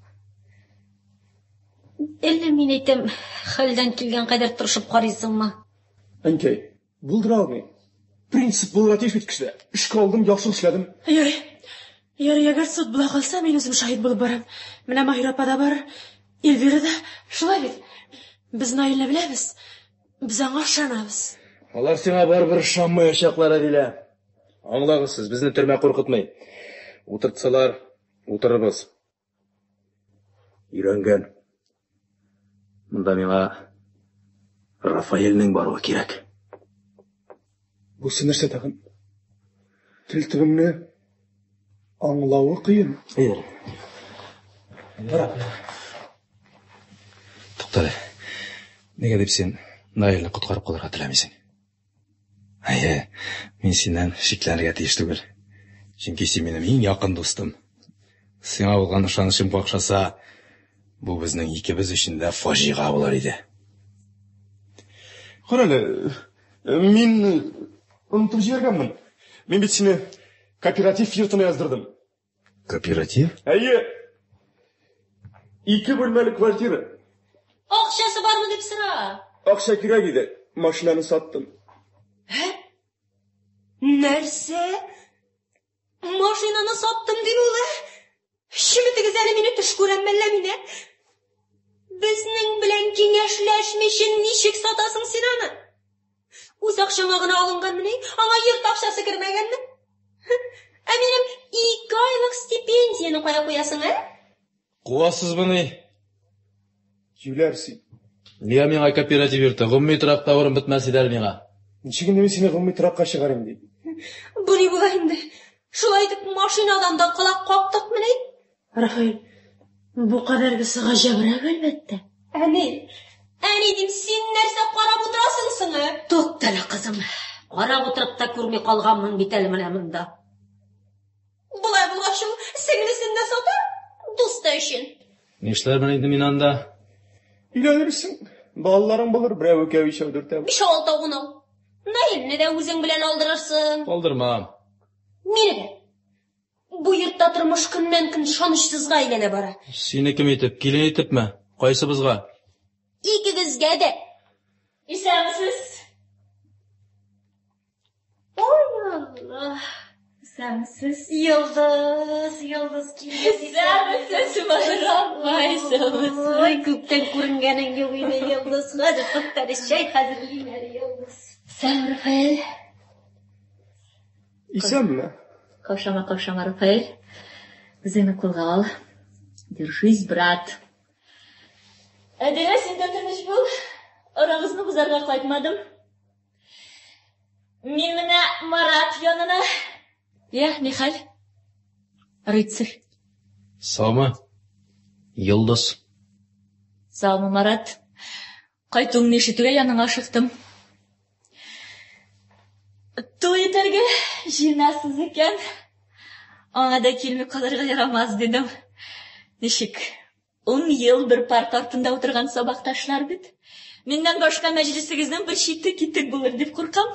әллә мин әйтәм, хәлдән килгән кадәр тырышып карыйсыңмы? Әнкәй, булдыра алмыйм. Принцип булырга тиеш бит кешедә. Эшкә алдым, яхшы эшләдем. Ярый. Ярый, әгәр суд була калса, мин үзем шаһит булып барам. Менә Маһир апа да бар, Эльвира да. Шулай бит. Без Наилне беләбез. Без аңа ышанабыз. Алар сиңа барыбер ышанмаячаклар, Әдилә. Аңлагыз сез, безне төрмә куркытмый. Утыртсалар, Утырырбыз. Өйрәнгән. Монда миңа Рафаэльнең баруы кирәк. Бусы нәрсә тагын? Тел төбеңне аңлавы кыен. Әйдә. Туктале. Нигә дип син Наилне коткарып калырга теләмисең? Әйе, мин синнән шикләнергә тиеш түгел. Чөнки син минем иң якын дустым. Сиңа булган ышанычым какшаса, бу безнең икебез өчен дә фаҗига булыр иде. Кара әле, мин онытып җибәргәнмен. Мин бит сине кооператив йортына яздырдым. Кооператив? Әйе. Ике бүлмәле квартира. Акчасы бармы дип сора. Акча кирәк иде, машинаны саттым. Ә? Нәрсә? Машинаны саттым ди ул, ә? Чеметегез әле мине төш күрәм мәллә мин, ә? Безнең белән киңәшләшмичә ничек сатасың син аны? Үз акчаңа гына алынганмыни? Аңа йорт акчасы кермәгәнме? Ә минем ике айлык стипендияне кая куясың, ә? Куасызмыни? Юләр син. Нигә миңа кооператив йорты? Гомуми торакта урын бетмәс иде әле миңа. Ничек инде мин сине гомуми торакка чыгарыйм ди? Бу ни була инде? Шулай итеп машинадан да колак кактыкмыни? Рафаэль, бу кадәргесе гаҗәбрәк, әлбәттә. Әни, әни дим, син нәрсә карап утырасың соң, ә? Туктале, кызым. Карап утырып та күрми калганмын бит әле менә монда. Болай булгач ул сеңлесен дә сата, дусты өчен. Нишләрмен инде мин анда? Өйләнерсең, балаларың булыр, берәү, икәү, өчәү, дүртәү. Биш, алтау, унау. Наилне дә үзең белән алдырырсың. Калдырмам. Мине дә. Бу йортта тормыш көннән-көн ышанычсызга әйләнә бара. Сине кем итеп, килен итепме? Кайсыбызга? Икегезгә дә. Исәнмесез. Ой, Алла. Исәнмесез. Йолдыз, Йолдыз килгән. Исәнмесез, Маһир апа, исәнмесез. Ой, күптән күренгәнең юк иде, Йолдыз. Хәзер туктале, чәй хәзерлим әле, Йолдыз. Сәлам, Рафаэль. Исәнме? Каушама, каушама, Рафаэль. Үзеңне кулга ал. Держись, брат. Әдилә, син дә тыныч бул. Арагызны бозарга кайтмадым. Мин менә Марат янына. Я, нихәл? Рыцарь. Саумы, Йолдыз. Саумы, Марат. Кайтуыңны ишетүгә яныңа ашыктым. Туй итәргә җыенасыз икән. Аңа да килми калырга ярамас, дидем. Ничек? Ун ел бер парта артында утырган сабакташлар бит. Миннән башка мәҗлесегезнең бер чите китек булыр дип куркам.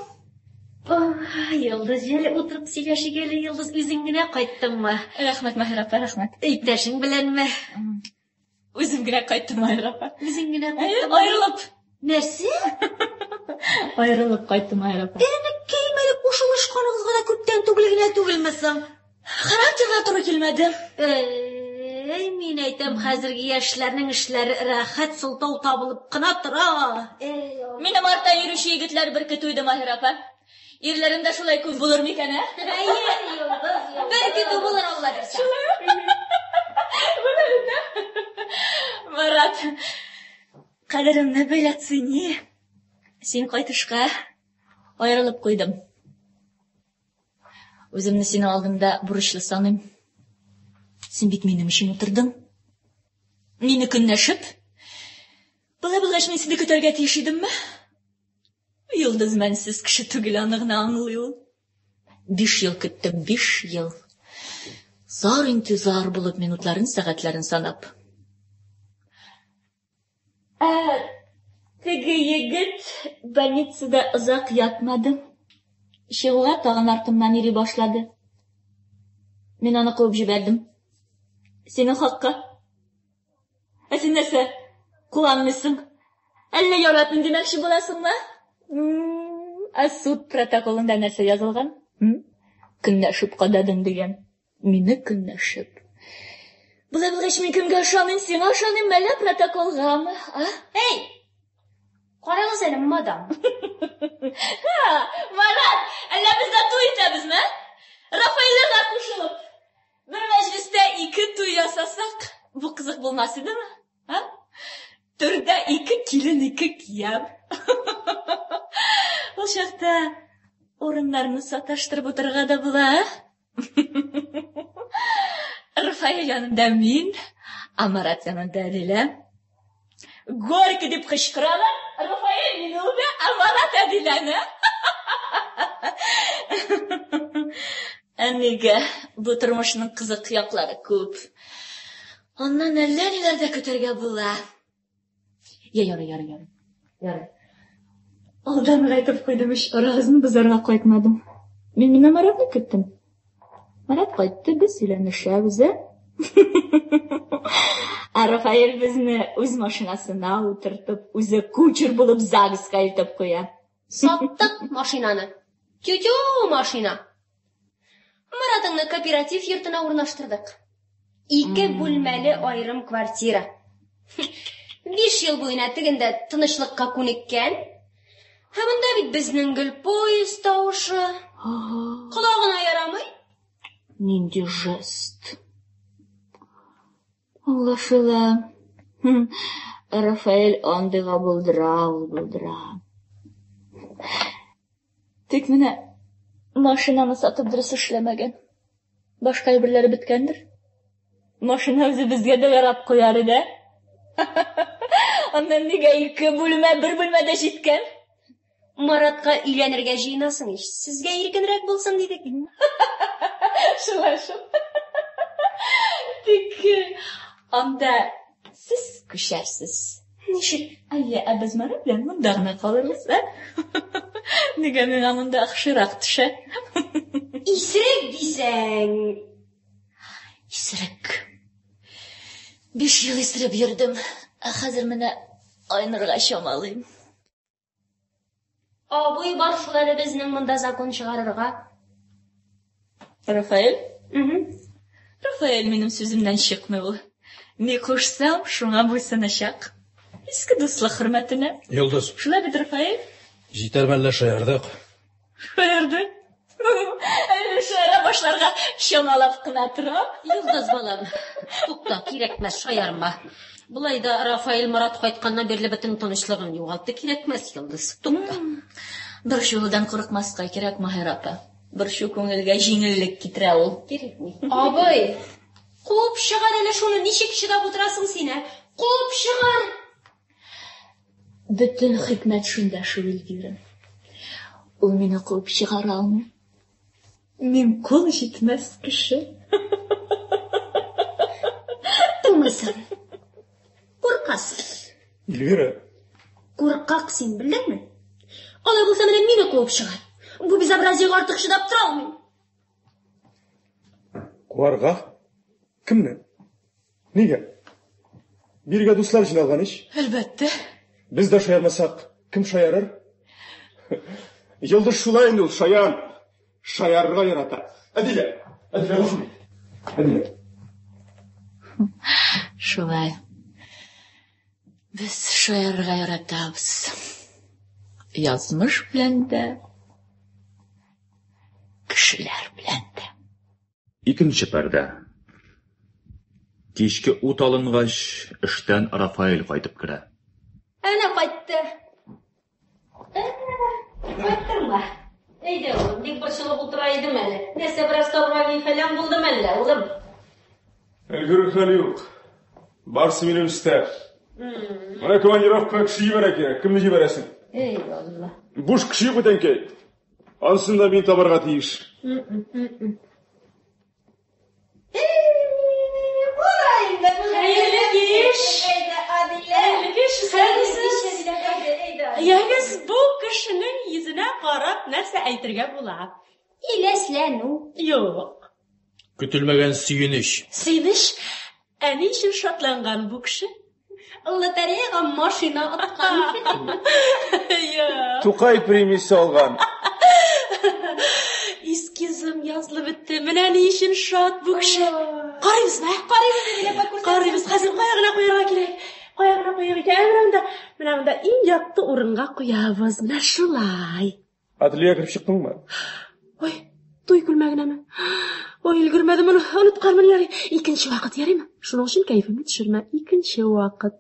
Ой, Йолдыз, әле утырып сөйләшик әле, Йолдыз, үзең генә кайттыңмы? Рәхмәт, Маһир апа, рәхмәт. Иптәшең беләнме? Үзем генә кайттым, Маһир апа. Үзең генә Әйе, кайттыңмы? аерылып. Нәрсә? Аерылып кайттым, Маһир апа. Әнекәем, әле кушылышканыгызга да күптән түгел генә түгелме соң? Характерга туры килмәде. Әй, мин әйтәм, хәзерге яшьләрнең эшләре рәхәт сылтау табылып кына тора. Әй, Минем арттан йөрүче егетләр бер көтү иде, Маһир апа. Ирләрем дә шулай күп булыр микән, ә? Әйе, Йолдыз, Йолдыз. Бер көтү булыр, Алла бирсә. Марат, кадеремне бел, оцени. Син кайтышка аерылып куйдым. Үземне синең алдында бурычлы саныйм. Син бит минем өчен утырдың. Мине көнләшеп. Болай булгач, мин сине көтәргә тиеш идемме? Йолдыз мәнсез кеше түгел, аны гына аңлый ул. 5 ел көттем, 5 ел. Зар интизар булып минутларын, сәгатьләрен санап. Ә теге егет больницада озак ятмады. Чыгуга тагын артымнан йөри башлады. Мин аны куып җибәрдем. Синең хакка. Ә син нәрсә? Куанмыйсың? Әллә яратмыйм димәкче буласыңмы? Ә суд протоколында нәрсә язылган? Көнләшеп кададың дигән. Мине көнләшеп. Болай булгач, мин кемгә ышаныйм? Сиңа ышаныйм, әллә протоколгамы? А? Эй! Карагыз әле, мадам. Ха, Марат, әллә без дә туй итәбезме? Рафаэльгә кушылып, бер мәҗлестә ике туй ясасак, бу кызык булмас идеме? А? Түрдә ике килен, ике кияү. Ул чакта урыннарны саташтырып утырырга да була, а? Рафаэль янында мин, ә Марат янында Әдилә. Горько дип кычкыралар. Рафаэль мине үбә, ә Марат Әдиләне. Ә нигә бу тормышның кызык яклары күп. Аннан әллә ниләр дә көтәргә була. Я, ярый, ярый, ярый. Ярый. Алдан ук әйтеп куйдым ич, арагызны бозарга кайтмадым. Мин менә Маратны көттем. Марат кайтты, без өйләнешәбез, ә? Ә Рафаэль безне үз машинасына утыртып, үзе кучер булып ЗАГСка илтеп куя. Саттык машинаны. Тю-тю машина. Маратыңны кооператив йортына урнаштырдык. Ике бүлмәле аерым квартира. 5 ел буена тегендә тынычлыкка күнеккән. Ә монда бит безнең гел поезд тавышы. Колагына ярамый. Нинди жест. Аңлашыла. Рафаэль андыйга булдыра, ул булдыра. Тик менә машинаны сатып дөрес эшләмәгән. Башка әйберләре беткәндер. Машина үзе безгә дә ярап куяр иде. Аннан нигә ике бүлмә, бер бүлмә дә җиткән? Маратка өйләнергә җыенасың ич. Сезгә иркенрәк булсын дидек. Шулай шул. Тик анда сез күчәрсез. Ничек? Әйе, ә без Марат белән монда гына калырбыз, ә? Нигә миңа монда яхшырак төшә? Исерек дисәң. Исерек. 5 ел исереп йөрдем, ә хәзер менә айнырга чамалыйм. Абый бар шул әле безнең монда закон чыгарырга. Рафаэль? Рафаэль минем сүземнән чыкмый ул. Ни кушсам, шуңа буйсыначак. Иске дуслык хөрмәтенә. Йолдыз. Шулай бит, Рафаэль? Җитәр мәллә шаярдык. Шаярдык. Әле шаяра башларга чамалап кына тора. Йолдыз балам, тукта, кирәкмәс, шаярма. Болай да Рафаэль Марат кайтканнан бирле бөтен тынычлыгын югалтты. Кирәкмәс, Йолдыз, тукта. Борчылудан курыкмаска кирәк, Маһир апа. Борчу күңелгә җиңеллек китерә ул. Кирәкми. Абый, куып чыгар әле шуны, ничек чыдап утырасың син, ә? Куып чыгар! Бөтен хикмәт шунда шул, Эльвира. Ул мине куып чыгара алмый. Мин кул җитмәс кеше. Тыңлыйсың. Куркасың. Эльвира. Куркак син, белдеңме? Алай булса менә мине куып чыгар. Бу безобразиегә артык чыдап тора алмыйм. Куарга? Кемне? Нигә? Бирегә дуслар җыйналган ич. Әлбәттә. Без дә шаярмасак, кем шаярыр? Йолдыз шулай инде ул, шаян. Шаярырга ярата. Әдилә, Әдилә, гафу ит. Әдилә. Шулай. Без шаярырга яратабыз. Язмыш белән дә, кешеләр белән дә. Икенче пәрдә. Кичке ут алынгач, эштән Рафаэль кайтып керә. Әнә кайтты. Кайттыңмы? Әйдә, улым, бик борчылып утыра идем әле. Нәрсә, бераз табырга фәлән булдымы әллә, улым? Өлгерер хәл юк. Барсы минем өстә. Менә командировкага кеше җибәрә кирәк. Кемне җибәрәсең? Эй, Алла. Буш кеше юк бит, әнкәй. Анысын да мин табарга тиеш. Хәерле кич! Хәерле кич, исәнмесез! Ягез, бу кешенең йөзенә карап нәрсә әйтергә була? Иләсләнү. Юк. Көтелмәгән сөенеч. Сөенеч? Ә ни өчен шатланган бу кеше? Лотереяга машина откан. Юк. Тукай премиясе алган. Эскизым язылып бетте. Менә ни өчен шат бу кеше. Карыйбызмы? Карыйбыз, Әдилә апа, күрсәтсен. Карыйбыз. Хәзер кая гына куярга кирәк? Кая гына куярга кирәк? Ә, менә монда, менә монда иң якты урынга куябыз. Менә шулай. Ательега кереп чыктыңмы? Ой, туй күлмәгенәме? Ой, өлгермәдем, онытканмын, ярый. Икенче вакыт, ярыймы? Шуның өчен кәефемне төшермә. Икенче вакыт.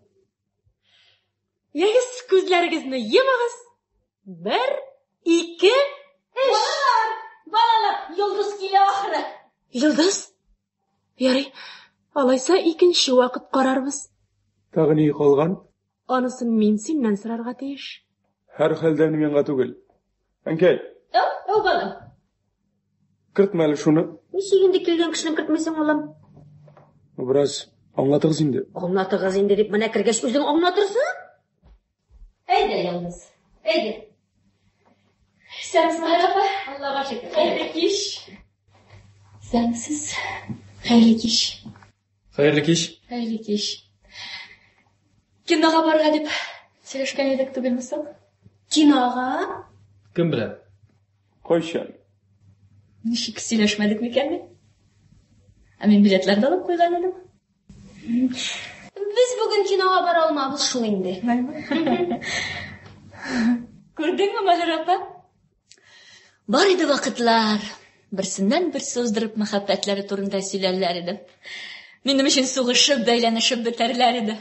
Ягез, күзләрегезне йомыгыз. Бер, ике, өч. Балалар, балалар, йолдыз килә ахры. Йолдыз? Ярый. Алайса икенче вакыт карарбыз. Тагы ни калган? Анысын мин синнән сорарга тиеш. Һәрхәлдә миңа түгел. Әнкәй, Әү, әү, балам. кертмә әле шуны. Ничек инде килгән кешене кертмисең, улым? Бераз аңлатыгыз инде. Аңлатыгыз инде дип менә кергәч үзең аңлатырсың. Әйдә, Йолдыз, әйдә. Исәнмесез, Маһир апа. Аллага шөкер. Хәерле кич. Исәнмесез. Хәерле кич. Хәерле кич. Хәерле кич. Кинога барырга дип сөйләшкән идек түгелме соң? Кинога? Кем белән? Кайчан? Ничек сөйләшмәдек микән мин? Ә мин билетлар да алып куйган идем. Без бүген кинога бара алмабыз шул инде. Күрдеңме, Маһир апа? Бар иде вакытлар. Берсеннән берсе уздырып мәхәббәтләре турында сөйләрләр иде. Минем өчен сугышып, бәйләнешеп бетәрләр иде.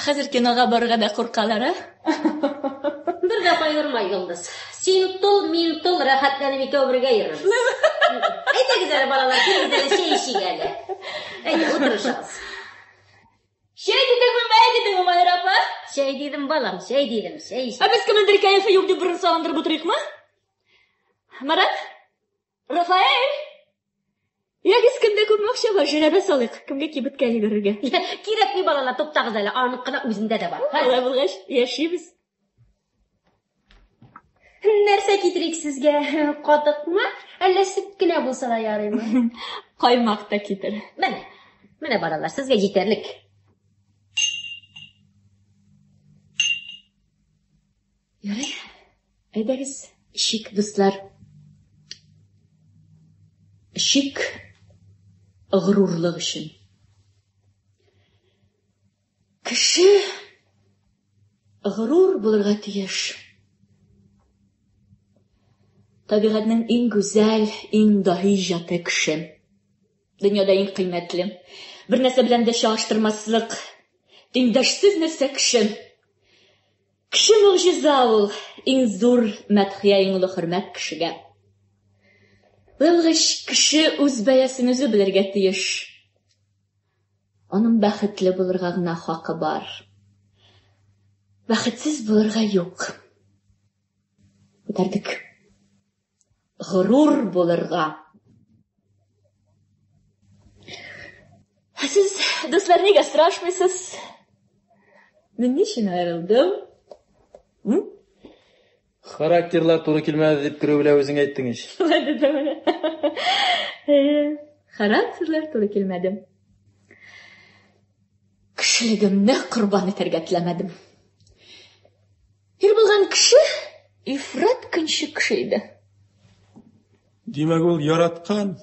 Хәзер кинога барырга да куркалар, а? Бер дә кайгырма, Йолдыз. Син тол, мин тол, рәхәтләнеп икәү бергә йөрербез. Әйдәгез әле, балалар, килегез әле, чәй эчик әле. Әйдә, утырышыгыз. Чәй дидеңме, мәй дидеңме, Маһир апа? Чәй дидем, балам, чәй дидем, чәй Ә без кемнеңдер кәефе юк дип борын салындырып утырыйкмы? Марат? Рафаэль? Ягез, кемдә күпме акча бар, жирәбә салыйк. Кемгә кибеткә йөгерергә? Кирәкми, балалар, туктагыз әле, аныкы да үзендә дә бар. Алай булгач, яшибез. Нәрсә китерик сезгә? Катыкмы? Әллә сөт кенә булса да ярыймы? Каймак та китер. Менә, менә балалар, сезгә җитәрлек. Ярый, әйдәгез, эчик, дуслар. Эчик горурлык өчен. Кеше горур булырга тиеш. Табигатьнең иң гүзәл, иң даһи иҗаты кеше. Дөньяда иң кыйммәтле, бер нәрсә белән дә чагыштырмаслык, тиңдәшсез нәрсә кеше. Кеше могҗиза ул, иң зур мәдхия, иң олы хөрмәт кешегә. Булгач, кеше үз бәясен үзе белергә тиеш. Аның бәхетле булырга гына хакы бар. Бәхетсез булырга юк. Күтәрдек. Горур булырга. Ә сез, дуслар, нигә сорашмыйсыз? Мин ни өчен аерылдым? Характерлар туры килмәде дип керү белән үзең әйттең ич. Шулай дидем менә. Характерлар туры килмәде. Кешелегемне корбан итәргә теләмәдем. Ир булган кеше ифрат көнче кеше иде. Димәк, ул яраткан.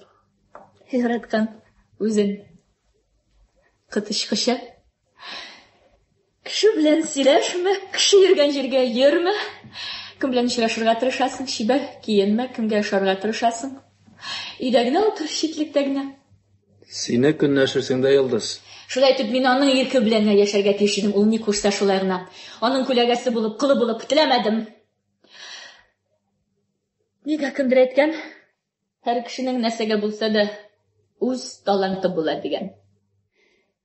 Яраткан үзен. Коточкыча. Кеше белән сөйләшмә, кеше йөргән җиргә йөрмә. Кем белән очрашырга тырышасың, чибәр киенмә, кемгә ошарга тырышасың. Өйдә генә утыр, читлектә генә. Сине көнләшерсең дә, Йолдыз. Шулай итеп, мин аның ирке белән генә яшәргә тиеш идем. Ул ни кушса, шулай гына. Аның күләгәсе булып, колы булып теләмәдем. Нигә кемдер әйткән, һәр кешенең нәрсәгә булса да үз таланты була дигән.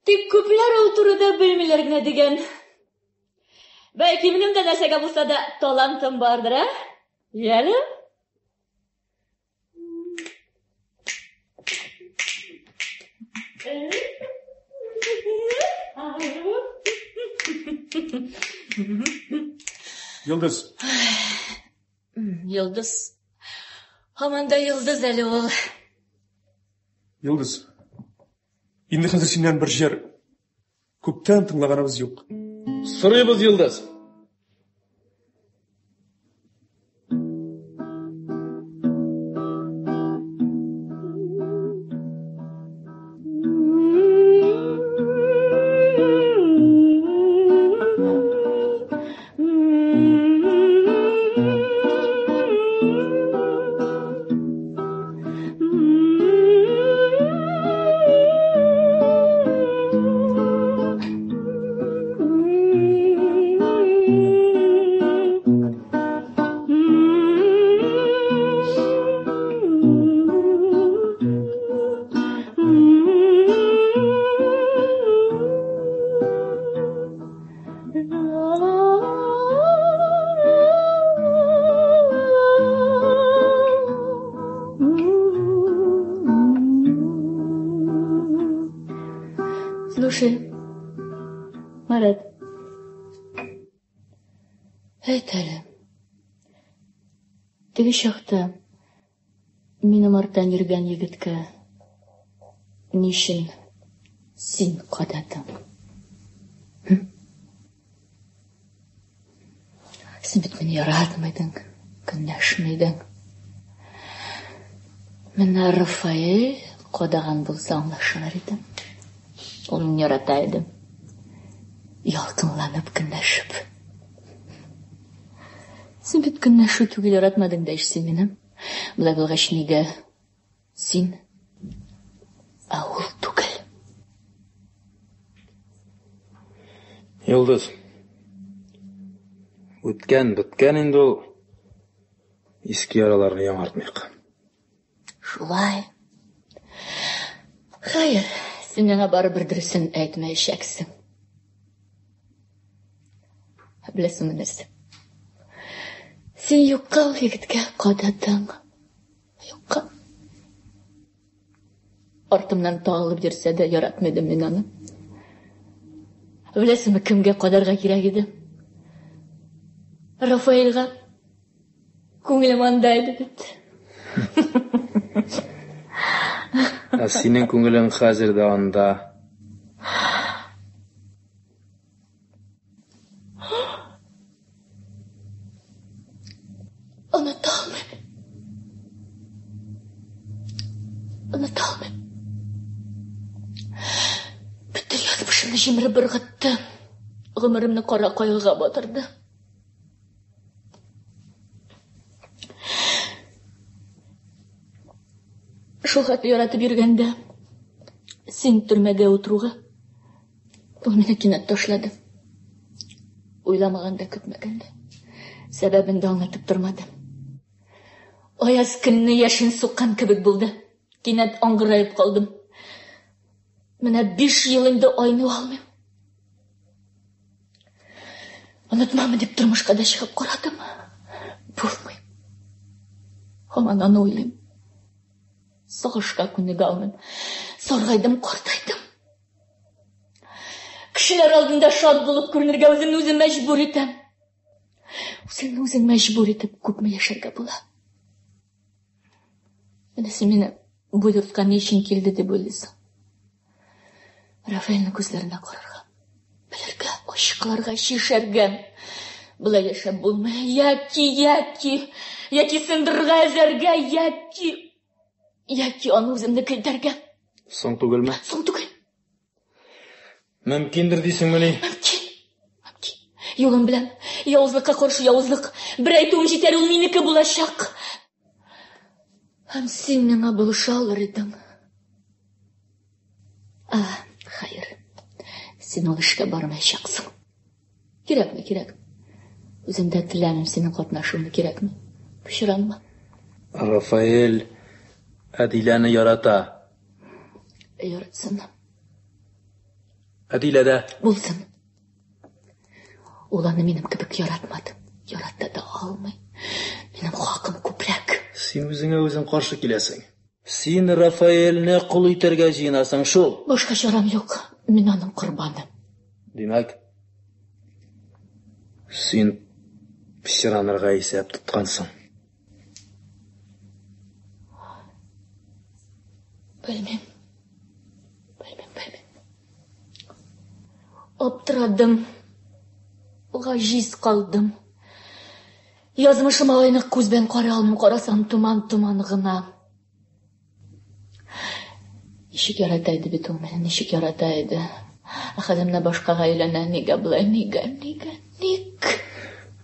Тик күпләр ул турыда белмиләр генә дигән. Бәлки минем дә нәрсәгә булса да талантым бардыр, ә? Яле? Йолдыз. Йолдыз. Һаман да йолдыз әле ул. Йолдыз. Инде хәзер синнән бер җыр. Күптән тыңлаганыбыз юк. Сорыйбыз, Йолдыз. Слушай, Марат, әйт әле, теге чакта минем арттан йөргән егеткә ни өчен син кададың? Син бит мине яратмыйдың, көнләшмидең. Менә Рафаэль кадаган булса аңлашылыр иде. Ул мине ярата иде. Ялкынланып, көнләшеп. Син бит көнләшү түгел, яратмадың да ич син мине. Болай булгач, нигә син, ә ул түгел? Йолдыз. Үткән, беткән инде ул. Иске яраларны яңартмыйк. Шулай. Хәер, син миңа барыбер дөресен әйтмәячәксең. Беләсеңме нәрсә? Син юкка ул егеткә кададың. Юкка. Артымнан тагылып йөрсә дә яратмый идем мин аны. Беләсеңме, кемгә кадарга кирәк иде? Рафаэльга. Күңелем анда иде бит. Ә синең күңелең хәзер дә анда. Оныта алмыйм. Оныта алмыйм. Бөтен язмышымны җимереп ыргытты. Гомеремне кара кайгыга батырды. Шул хәтле яратып йөргәндә, син төрмәгә утыруга, ул мине кинәт ташлады. Уйламаганда, көтмәгәндә. Сәбәбен дә аңлатып тормады. Аяз көнне яшен суккан кебек булды. Кинәт аңгыраеп калдым. Менә 5 ел инде айный алмыйм. Онытмамы дип тормышка да чыгып карадым. Булмый. Һаман аны уйлыйм. Сагышка күнегә алмыйм. Саргайдым, картайдым. Кешеләр алдында шат булып күренергә үземне үзем мәҗбүр итәм. Үзеңне үзең мәҗбүр итеп күпме яшәргә була? Менә син мине бу йортка ни өчен килде дип уйлыйсың? Рафаэльнең күзләренә карарга, белергә, ачыкларга, чишәргә. Болай яшәп булмый. Яки, яки, яки сындырырга, өзәргә, яки, яки аны үземнеке итәргә. Соң түгелме? Соң түгел. Мөмкиндер дисеңмени? Мөмкин. Мөмкин. Юлым белән. Явызлыкка каршы явызлык. Бер әйтүем җитәр, ул минеке булачак. Һәм син миңа булыша алыр идең. А, хәер. Син ул эшкә бармаячаксың. Кирәкме, кирәк. Үзем дә теләмим синең катнашуыңны, кирәкме? Пычранма. Рафаэль Әдиләне ярата. Яратсын. Әдилә дә. Булсын. Ул аны минем кебек яратмады. Ярата да алмый. Минем хакым күбрәк. Син үзеңә үзең каршы киләсең. Син Рафаэльне кол итәргә җыенасың шул. Башка чарам юк. Мин аның корбаны. Димәк, син пычранырга исәп тоткансың. Белмим. Белмим, белмим. Аптырадым. Гаҗиз калдым. Язмышыма айнык күз белән карый алмыйм, карасам томан-томан гына. Ничек ярата иде бит ул мине, ничек ярата иде. Ә хәзер менә башкага өйләнә. Нигә болай, нигә, нигә, ник?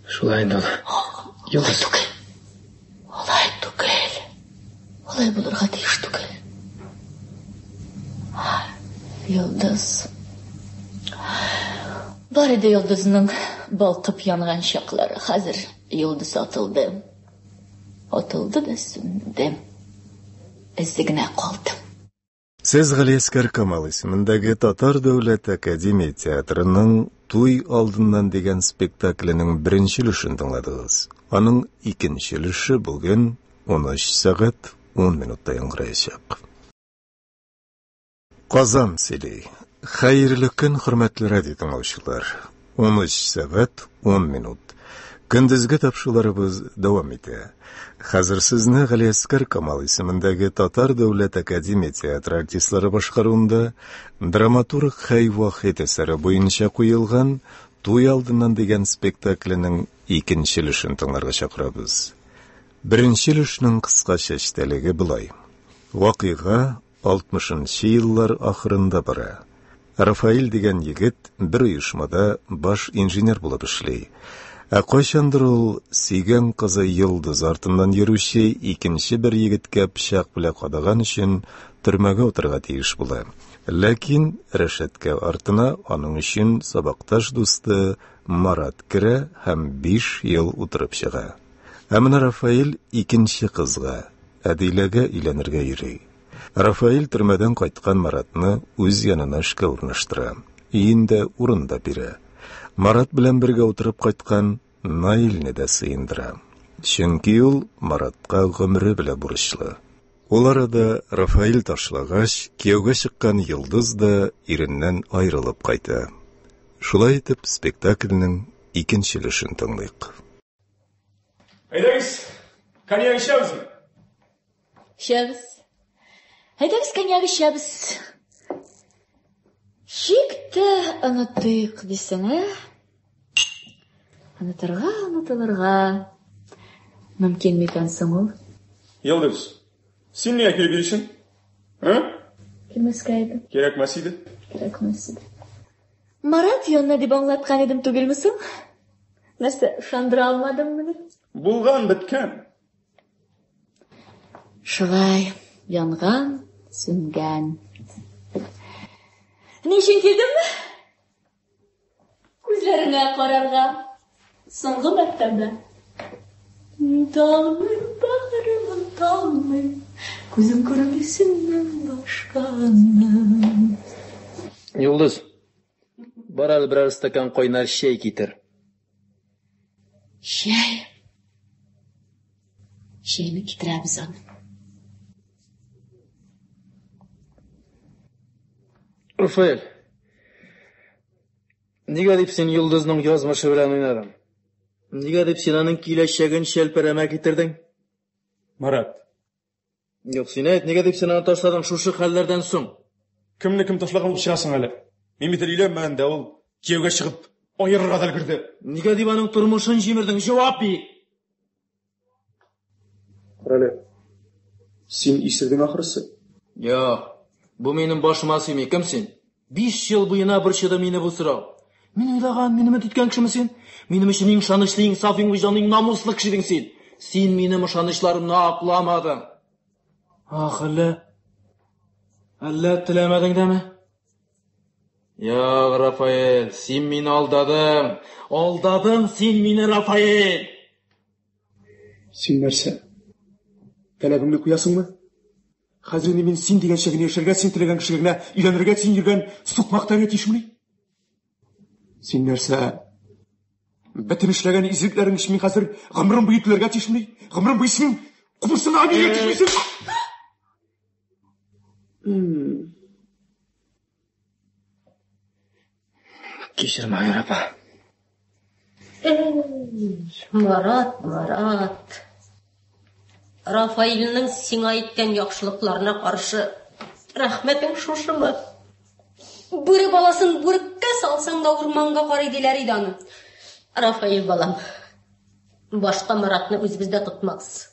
Шулай инде ул. Алай түгел. Алай түгел. Алай булырга тиеш түгел. Йолдыз. Бар иде йолдызның балкып янган чаклары. Хәзер йолдыз атылды. Атылды да сүнде. Эзе генә калды. Сез Галиәсгар Камал исемендәге Татар дәүләт академия театрының Туй алдыннан дигән спектакленең беренче өлешен тыңладыгыз. Аның икенче өлеше бүген 13 сәгать 10 минутта яңгыраячак. Казан сөйли. Хәерле көн, хөрмәтле радио тыңлаучылар. 13 сәгать 10 минут. Көндезге тапшыруларыбыз дәвам итә. Хәзер сезне Галиәсгар Камал исемендәге Татар дәүләт академия театры артистлары башкаруында драматург Хәй Вахит әсәре буенча куелган Туй алдыннан дигән спектакленең икенче өлешен тыңларга чакырабыз. Беренче өлешнең кыскача эчтәлеге болай. Вакыйга Алтмышынчы еллар ахырында бара. Рафаэль дигән егет бер оешмада баш инженер булып эшли. Ә кайчандыр ул сөйгән кызы Йолдыз артыннан йөрүче икенче бер егеткә пычак белән кадаган өчен төрмәгә утырырга тиеш була. Ләкин рәшәткә артына аның өчен сабакташ дусты Марат керә һәм 5 ел утырып чыга. Ә менә Рафаэль икенче кызга, Әдиләгә өйләнергә йөри. Рафаэль төрмәдән кайткан Маратны үз янына эшкә урнаштыра. Өендә урын да бирә. Марат белән бергә утырып кайткан Наилне дә сыендыра. Чөнки ул Маратка гомере белән бурычлы. Ул арада Рафаэль ташлагач, кияүгә чыккан Йолдыз да иреннән аерылып кайта. Шулай итеп, спектакльнең икенче өлешен тыңлыйк. Әйдәгез, коньяк эчәбезме? Эчәбез. Әйдәгез, коньяк эчәбез. Чик тә онытыйк дисең, ә? Онытырга, онытылырга. Мөмкин микән соң ул? Йолдыз, син нигә килеп йөрисең? Ә? Килмәскә иде. Кирәкмәс иде. Кирәкмәс иде. Марат янына дип аңлаткан идем түгелме соң? Нәрсә, ышандыра алмадыммыни? Булган, беткән. Шулай, янган, сүнгән. Ни өчен килдемме? Күзләреңә карарга. Соңгы мәртәбә. Оныталмыйм, бәгърем, оныталмыйм. Күзем күрми синнән башканы. Йолдыз, бар әле берәр стакан кайнар чәй китер. Чәй. Чәйне китерәбез аны. Рафаэль, нигә дип син Йолдызның язмышы белән уйнадың? Нигә дип син аның киләчәген чәлпәрәмә китердең? Марат. Юк, син әйт, нигә дип син аны ташладың шушы хәлләрдән соң? Кемне кем ташлаган булып чыгасың әле? Мин бит әле өйләнмәгән дә, ул кияүгә чыгып аерырга да өлгерде. Нигә дип аның тормышын җимердең? Җавап бир! Карале, син исердең ахрысы. Юк, бу минем башыма сыймый. Кем син? 5 ел буена борчыды мине бу сорау. Мин уйлаган, мин өмет иткән кешеме син? Минем өчен иң ышанычлы, иң саф, иң вөҗданлы, иң намуслы кеше идең син. Син минем ышанычларымны акламадың. Ах, әллә... Әллә теләмәдең дәме? Юк, Рафаэль, син мине алдадың. Алдадың син мине, Рафаэль! Син нәрсә? Таләбеңне куясыңмы? Хәзер инде мин син дигәнчә генә яшәргә, син теләгән кешегә генә өйләнергә, син йөргән сукмакта гына тиешмени? Син нәрсә? Бөтен эшләгән изгелекләрең өчен мин хәзер гомерем буе түләргә тиешмени? Гомерем буе синең кумырсыңа бирергә тиешмисең? Кичер, Майор апа. Эй, Марат, Марат. Рафаилнең сиңа иткән яхшылыкларына каршы рәхмәтең шушымы? Бүре баласын бүреккә салсаң да урманга карый диләр иде аны. Рафаил балам, башка Маратны үзебездә тотмабыз.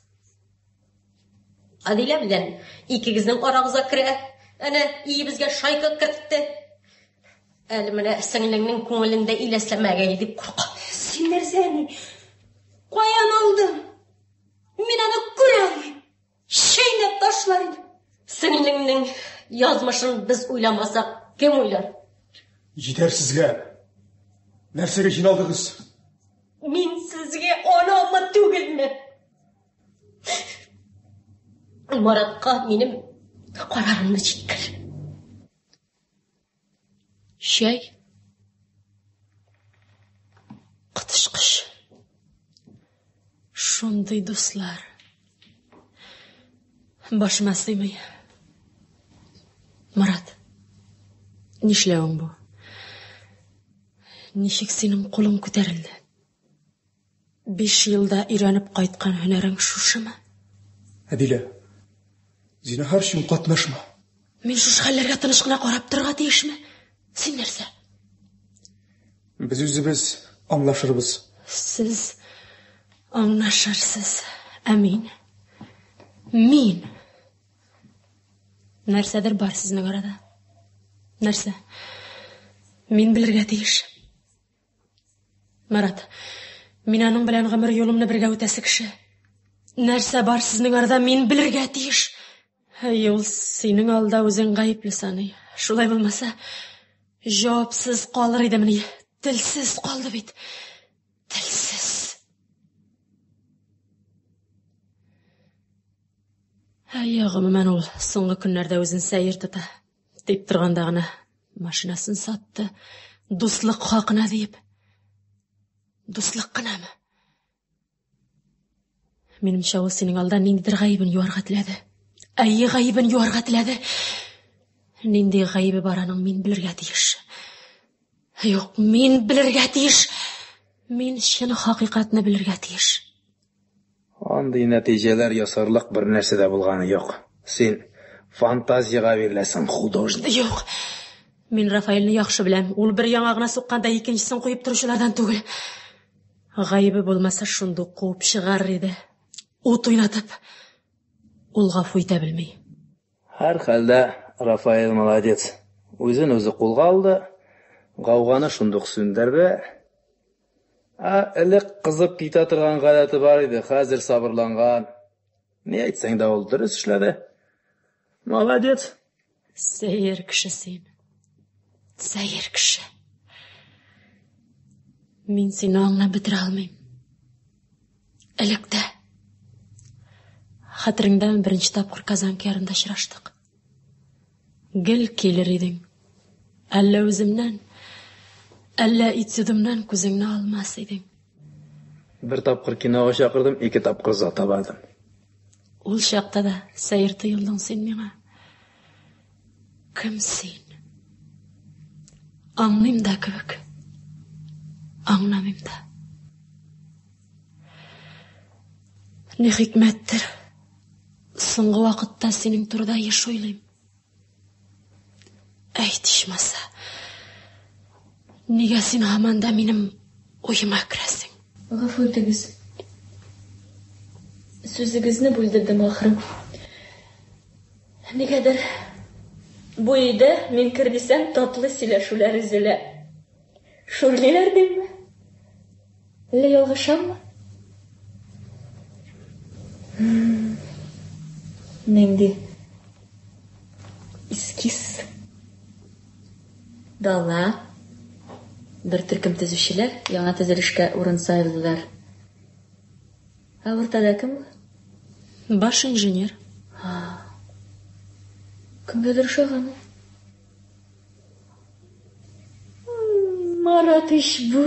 Адилә белән икегезнең арагызга керә. Әнә өебезгә шайка кертте. Әле менә сеңлеңнең күңелендә иләсләмәгәе дип куркам. Син нәрсә, әни? Каян алдың? Мин аны күрә алмыйм. Чәйнәп ташлар идем. Сеңлеңнең язмышын без уйламасак, кем уйлар? Җитәр сезгә. Нәрсәгә җыйналдыгыз? Мин сезгә анамы түгелме? Маратка минем карарымны җиткер. Чәй. Коточкыч. Шундый дуслар. Башыма сыймый. Марат, нишләвең бу? Ничек синең кулың күтәрелде? 5 елда өйрәнеп кайткан һөнәрең шушымы? Әдилә, зинһар өчен катнашма. Мин шушы хәлләргә тыныч кына карап торырга тиешме? Син нәрсә? Без үзебез аңлашырбыз. Сез аңлашырсыз. Ә мин? Мин. Нәрсәдер бар сезнең арада. Нәрсә? Мин белергә тиеш. Марат, мин аның белән гомер юлымны бергә үтәсе кеше. Нәрсә бар сезнең арада, мин белергә тиеш. Әй, ул синең алда үзен гаепле саный. Шулай булмаса, җавапсыз калыр идемени? Телсез калды бит. Телсез. Әй, гомумән ул соңгы көннәрдә үзен сәер тота. Дип торганда гына машинасын сатты. Дуслык хакына диеп. Дуслык кынамы? Минемчә, ул синең алда ниндидер гаебен юарга теләде. Әйе, гаебен юарга теләде. Нинди гаебе бар аның, мин белергә тиеш. Юк, мин белергә тиеш. Мин чын хакыйкатьне белергә тиеш. Андый нәтиҗәләр ясарлык бер нәрсә дә булганы юк. Син фантазиягә биреләсең, художник. Юк. Мин Рафаэльне яхшы беләм. Ул бер яңагына сукканда икенчесен куеп торучылардан түгел. Гаебе булмаса, шундук куып чыгарыр иде. Ут уйнатып. Ул гафу итә белми. Һәрхәлдә, Рафаэль молодец. Үзен үзе кулга алды, гауганы шундук сүндерде. Ә элек кызып китә торган гадәте бар иде, хәзер сабырланган. Ни әйтсәң дә ул дөрес эшләде. Молодец. Сәер кеше син. Сәер кеше. Мин сине аңлап бетерә алмыйм. Элек тә хәтереңдәме беренче тапкыр Казанка ярында очраштык. Гел килер идең. Әллә үземнән, әллә этюдымнан күзеңне алмас идең. Бер тапкыр кинога чакырдым, ике тапкыр озата бардым. Ул чакта да сәер тоелдың син миңа. Кем син? Аңлыйм да кебек. Аңламыйм да. Ни хикмәттер, соңгы вакытта синең турыда еш уйлыйм. Әйт, ичмаса, нигә син һаман да минем уема керәсең? Гафу итегез. Сүзегезне бүлдердем ахры. Нигәдер бу өйдә мин кер дисәм татлы сөйләшүләр өзелә. Шүрлиләр димме? Әллә ялгышаммы? Нинди эскиз? Дала. Бер төркем төзүчеләр яңа төзелешкә урын сайладылар. Ә уртада кем ул? Баш инженер. Кемгәдер ошаган ул. Марат ич бу.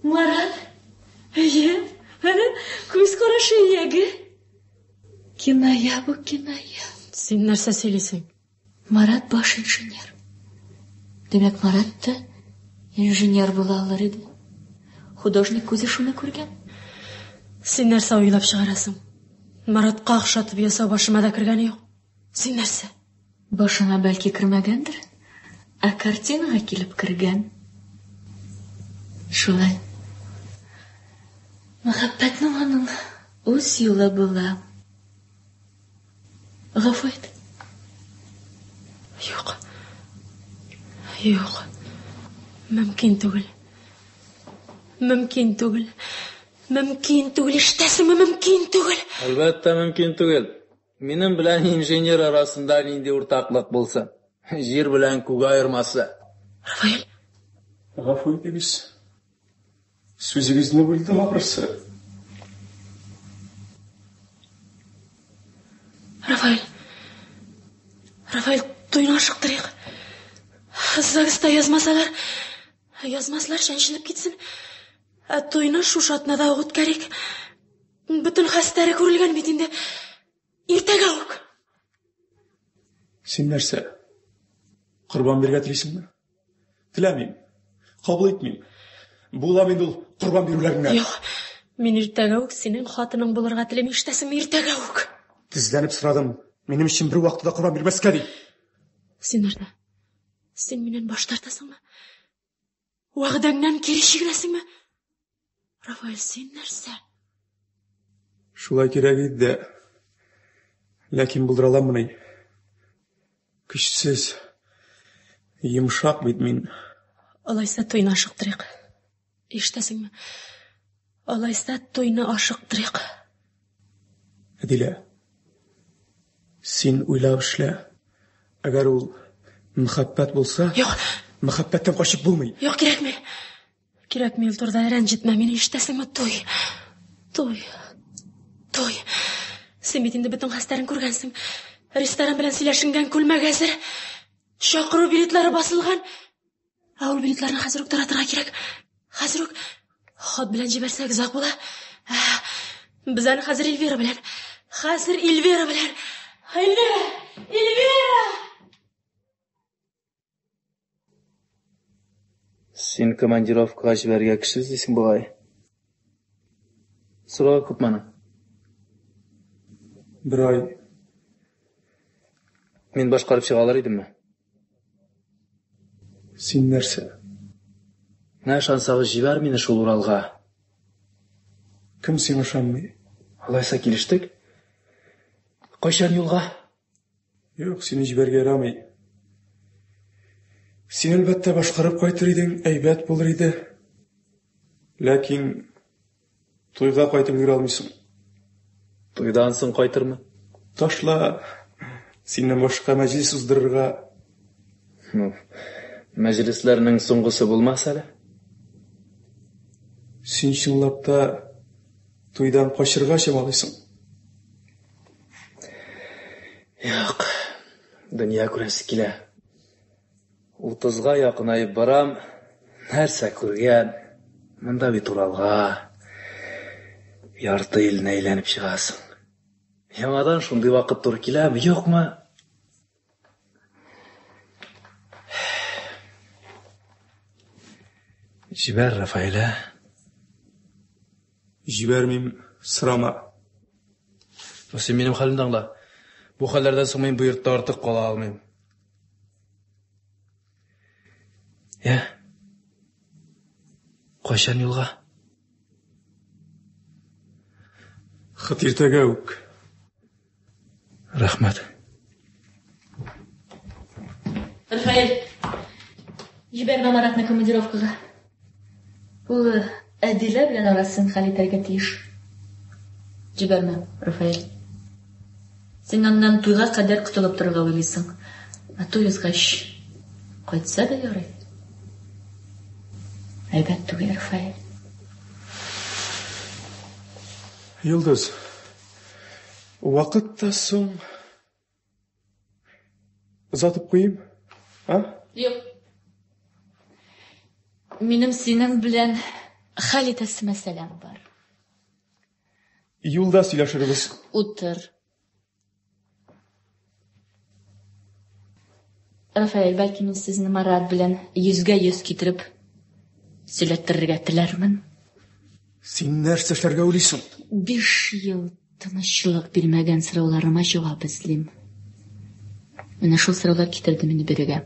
Марат. Әйе. Әнә күз карашы ияге. Киная бу, киная. Син нәрсә сөйлисең? Марат баш инженер. Димәк, Марат та инженер була алыр иде. Художник күзе шуны күргән. Син нәрсә уйлап чыгарасың? Маратка охшатып ясау башыма да кергәне юк. Син нәрсә? Башыңа бәлки кермәгәндер, ә картинага килеп кергән. Шулай. Мәхәббәтнең аның үз юлы була. Гафу ит. Юк. Юк. Мөмкин түгел. Мөмкин түгел. Мөмкин түгел, ишетәсеңме? Мөмкин түгел. Әлбәттә, мөмкин түгел. Минем белән инженер арасында нинди уртаклык булсын? Җир белән күк аермасы. Рафаэль. Гафу итегез. Сүзегезне бүлдем, ахрысы. Рафаэль. Рафаэль, туйны ашыктырыйк. ЗАГСта язмасалар, язмаслар, чәнчелеп китсен. Ә туйны шушы атнада ук үткәрик. Бөтен хәстәре күрелгән бит инде. Иртәгә үк. Син нәрсә? Корбан бирергә телисеңме? Теләмим. Кабул итмим. Булам инде ул корбан бирүләреңнән. Юк. Мин иртәгә үк синең хатының булырга телим, ишетәсеңме? Иртәгә үк. Тезләнеп сорадым. Минем өчен бер вакытта да корбан бирмәскә ди. Син нәрсә? Син миннән баш тартасыңмы? Вәгъдәңнән кире чигенәсеңме? Рафаэль, син нәрсә? Шулай кирәк иде дә. Ләкин булдыра аламмыни? Көчсез, йомшак бит мин. Алайса туйны ашыктырыйк. Ишетәсеңме? Алайса туйны ашыктырыйк. Әдилә, син уйлап эшлә. Әгәр ул мәхәббәт булса, Юк. Мәхәббәттән качып булмый. Юк, кирәкми. Кирәкми ул турыда рәнҗетмә мине, ишетәсеңме? Туй. Туй. Туй. Син бит инде бөтен хәстәрен күргәнсең. Ресторан белән сөйләшенгән, күлмәк әзер. Чакыру билетлары басылган. Ә ул билетларны хәзер үк таратырга кирәк. Хәзер үк хат белән җибәрсәк озак була. Без аны хәзер Эльвира белән. Хәзер Эльвира белән. Эльвира! Эльвира! Син командировкага җибәрергә кеше эзлисең бугай. Срогы күпме аның? Бер ай. Мин башкарып чыга алыр идемме? Син нәрсә? Менә ышансагыз, җибәр мине шул Уралга. Кем сиңа ышанмый? Алайса килештек. Кайчан юлга? Юк, сине җибәргә ярамый. Син, әлбәттә, башкарып кайтыр идең, әйбәт булыр иде. Ләкин туйга кайтып өлгерә алмыйсың. Туйдан соң кайтырмын. Ташла, синнән башка мәҗлес уздырырга. Ну, мәҗлесләрнең соңгысы булмас әле. Син чынлап та туйдан качырга чамалыйсың. Юк, дөнья күрәсе килә. Утызга якынаеп барам, нәрсә күргән, монда бит Уралга ярты илне әйләнеп чыгасың. Яңадан шундый вакыт туры киләме, юкмы? Җибәр, Рафаэлә. Җибәрмим, сорама. Ну, син минем хәлемне аңла. Бу хәлләрдән соң мин бу йортта артык кала алмыйм. Я. Кайчан юлга? Хат иртәгә үк. Рәхмәт. Рафаэль, җибәрмә Маратны командировкага. Ул э, Әдилә белән арасын хәл итәргә тиеш. Җибәрмә, Рафаэль. Син аннан туйга кадәр котылып торырга уйлыйсың. Ә туй узгач, кайтса да ярый. Әйбәт түгел, Рафаэль. Йолдыз, вакыт та соң. Озатып куйыйм, а? Юк. Минем синең белән хәл итәсе мәсьәләм бар. Юлда сөйләшербез. Утыр. Рафаэль, бәлки мин сезне Марат белән йөзгә-йөз китереп сөйләттерергә теләрмен. Син нәрсә эшләргә уйлыйсың? Биш ел тынычлык бирмәгән сорауларыма җавап эзлим. Менә шул сораулар китерде мине бирегә.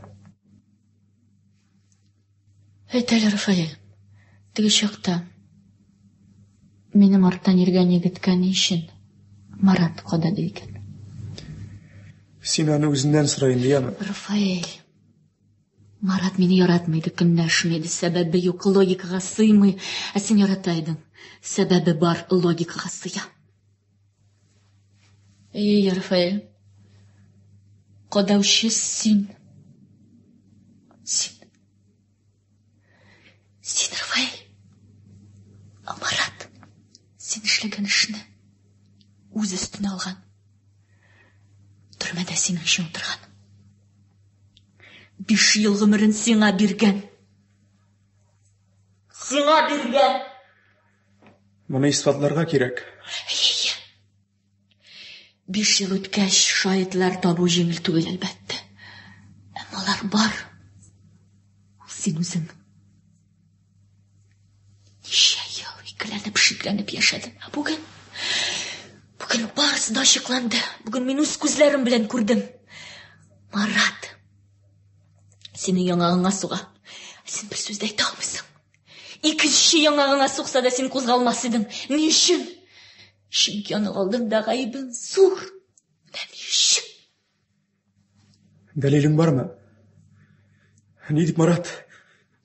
Әйт әле, Рафаэль, теге чакта минем арттан йөргән егеткә ни өчен Марат кадады икән? Син аны үзеннән сора инде, яме. Рафаэль, Марат мине яратмый иде, көнләшми иде, сәбәбе юк, логикага сыймый. Ә син ярата идең. Сәбәбе бар, логикага сыя. Эй, Рафаэль, кадаучы син. Син. Син, Рафаэль. Ә Марат, син эшләгән эшне үз өстенә алган. Төрмәдә синең өчен утырган. Биш ел гомерен сиңа биргән. Сиңа биргән. Моны исбатларга кирәк. Әйе. Биш ел үткәч, шаһитлар табу җиңел түгел, әлбәттә. Әмма алар бар. Ул син үзең. Ничә ел икеләнеп, шикләнеп яшәдем. Ә бүген... Бүген барысы да ачыкланды. Бүген мин үз күзләрем белән күрдем. Марат синең яңагыңа суга. Ә син бер сүз дә әйтә алмыйсың. Икенче яңагыңа сукса да син кузгалмас идең. Ни өчен? Чөнки аның алдында гаебең зур. Менә ни өчен? Дәлилең бармы? Ни дип Марат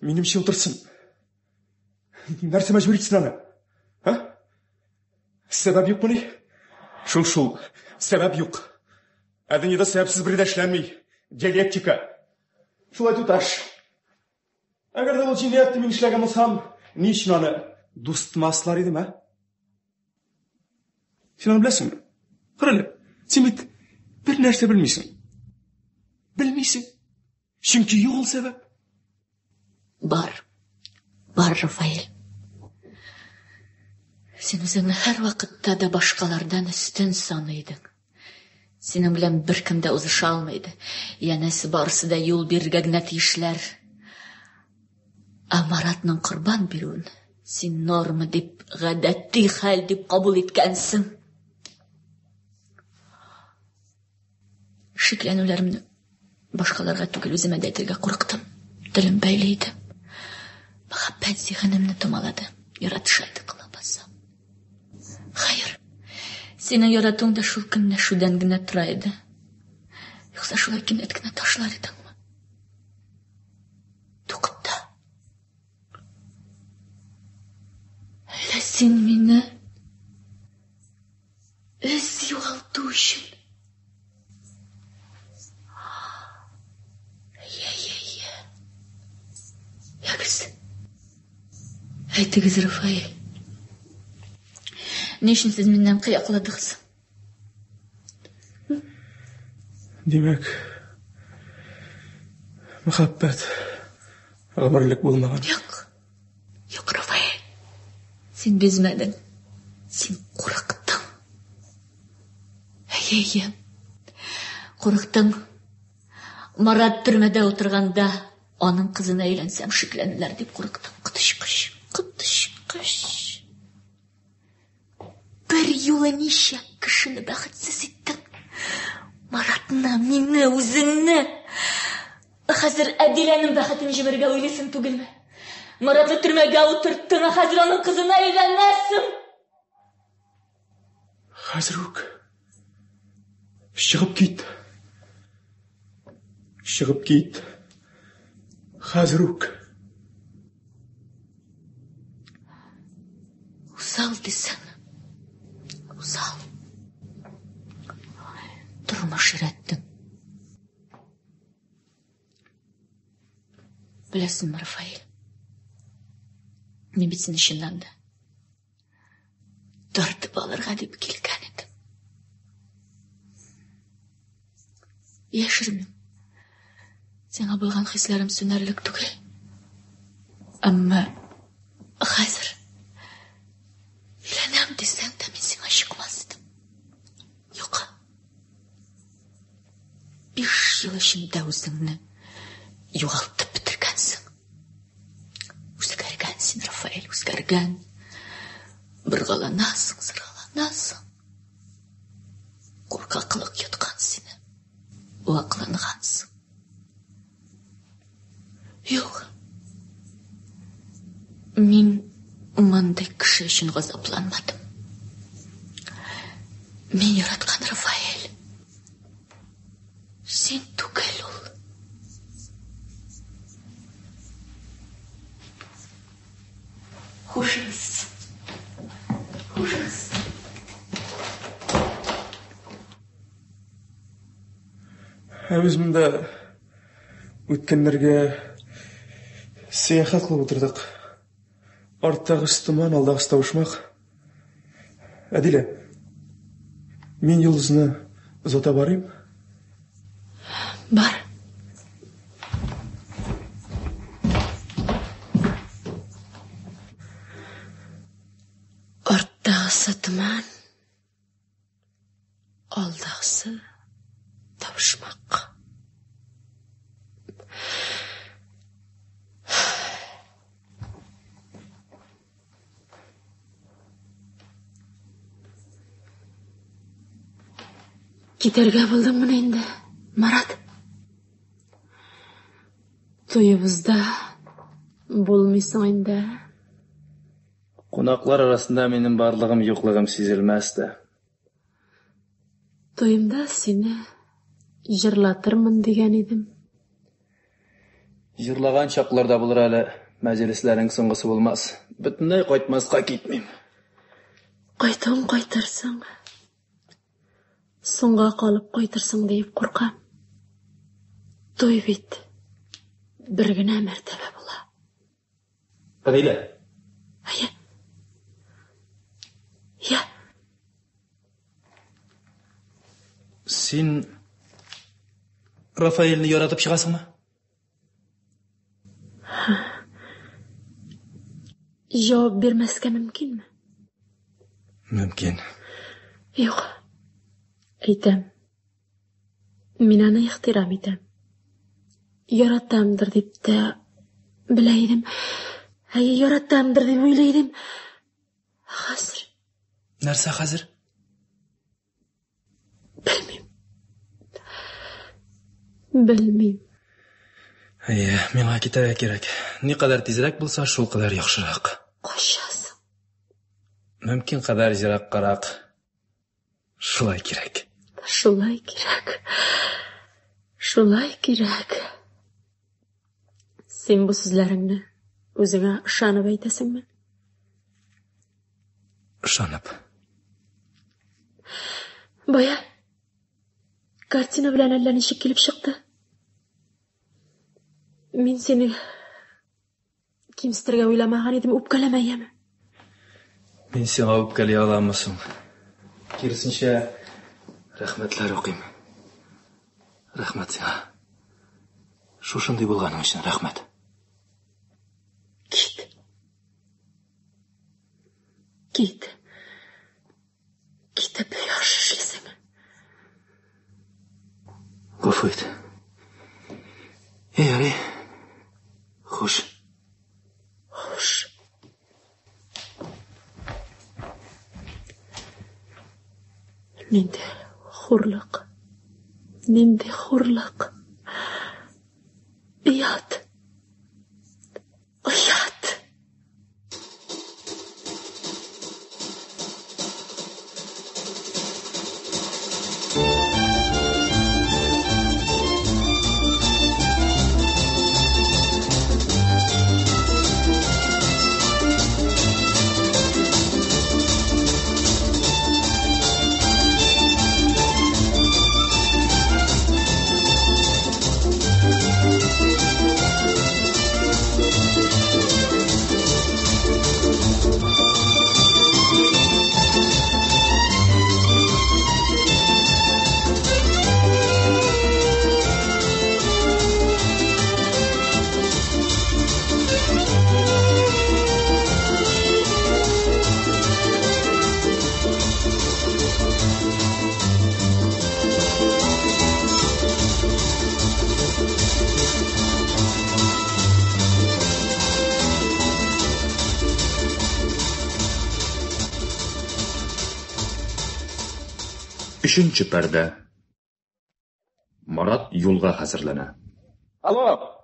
минемчә утырсын? Нәрсә мәҗбүр итсен аны? А? Сәбәп юкмыни? Шул шул, сәбәп юк. Ә дөньяда сәбәпсез бер дә эшләнми. Диалектика. Шулай туташ. Әгәр дә ул җинаятьне мин эшләгән булсам, ни өчен аны дустыма асылар идем, ә? Син аны беләсеңме? Кара әле, син бит бер нәрсә белмисең. Белмисең. Чөнки юк ул сәбәп. Бар. Бар, Рафаэль. Син үзеңне һәрвакытта да башкалардан өстен саный идең. Синең белән беркем дә узыша алмый иде. Янәсе барысы да юл бирергә генә тиешләр. Ә Маратның корбан бирүен син норма дип, гадәти хәл дип кабул иткәнсең. Шикләнүләремне башкаларга түгел, үземә дә әйтергә курыктым. Телем бәйле иде. Мәхәббәт зиһенемне томалады. Яратыша идек лабаса. Хәер, синең яратуың да шул көнләшүдән генә тора иде. Юкса шулай кинәт кенә ташлар идеңме? Тукта. Әллә син мине эз югалту өчен? Әйе, әйе, әйе. Ягез. Әйтегез, Рафаэль. Ни өчен сез миннән кыякладыгыз? Димәк, мәхәббәт гомерлек булмаган. Юк. Юк, Рафаэль. Син бизмәдең. Син курыктың. Әйе, әйе. Курыктың. Марат төрмәдә утырганда, аның кызына өйләнсәм шикләнерләр дип курыктың. Коточкыч, коточкыч. Бер юлы ничә кешене бәхетсез иттең. Маратны, мине, үзеңне. Хәзер Әдиләнең бәхетен җимерергә уйлыйсың түгелме? Маратны төрмәгә утырттың, ә хәзер аның кызына өйләнәсең. Хәзер үк чыгып кит. Чыгып кит. Хәзер үк. Усал дисең. Усал. Тормыш өйрәттең. Беләсеңме, Рафаэль? Мин бит сине чыннан да тартып алырга дип килгән идем. Яшермим. Сиңа булган хисләрем сүнәрлек түгел. Әмма хәзер өйләнәм дисәң дә мин сиңа чыкмас идем. Юк. 5 ел эчендә үзеңне югалтып бетергәнсең. Үзгәргән син, Рафаэль, үзгәргән. Боргаланасың, сыргаланасың. Куркаклык йоткан сине. Ваклангансың. Юк. Мин мондый кеше өчен газапланмадым. Мин яраткан Рафаэль. Син түгел ул. Хушыгыз. Хушыгыз. Ә без монда үткәннәргә сәяхәт кылып утырдык. Арттагысы томан, алдагысы табышмак. Әдилә, мин Йолдызны озата барыйм. Бар. Арттагысы томан, алдагысы табышмак. Китәргә булдыңмыни инде, Марат? Туебызда булмыйсың инде. Кунаклар арасында минем барлыгым юклыгым сизелмәс тә. Туемда сине җырлатырмын дигән идем. Җырлаган чаклар да булыр әле, мәҗлесләрең соңгысы булмас. Бөтенләй кайтмаска китмим. Кайтуын кайтырсың. Соңга калып кайтырсың диеп куркам. Туй бит бер генә мәртәбә була. Әдилә. Әйе. Я. Син Рафаэльне яратып чыгасыңмы? Җавап бирмәскә мөмкинме? Мөмкин. Юк. Әйтәм. Мин аны ихтирам итәм. Яратамдыр дип тә белә идем. Әйе, яратамдыр дип уйлый идем. Хәзер. Нәрсә хәзер? Белмим. Белмим. Әйе, миңа китәргә кирәк. Никадәр тизрәк булса, шул кадәр яхшырак. Качасың. Мөмкин кадәр ераккарак. Шулай кирәк. Шулай кирәк. Шулай кирәк. Син бу сүзләреңне үзеңә ышанып әйтәсеңме? Ышанып. Бая картина белән әллә ничек килеп чыкты. Мин сине кимсетергә уйламаган идем, үпкәләмә, яме. Мин сиңа үпкәли аламмы соң? Киресенчә, рәхмәтләр укыйм. Рәхмәт сиңа. Шушындый булганың өчен рәхмәт. Кит. Кит. Китеп яхшы эшлисең. Гафу ит. Ярый. Хуш. Хуш. Нинди хурлык. Нинди хурлык. Оят. Оят. Өченче пәрдә. Марат юлга хәзерләнә. Алло.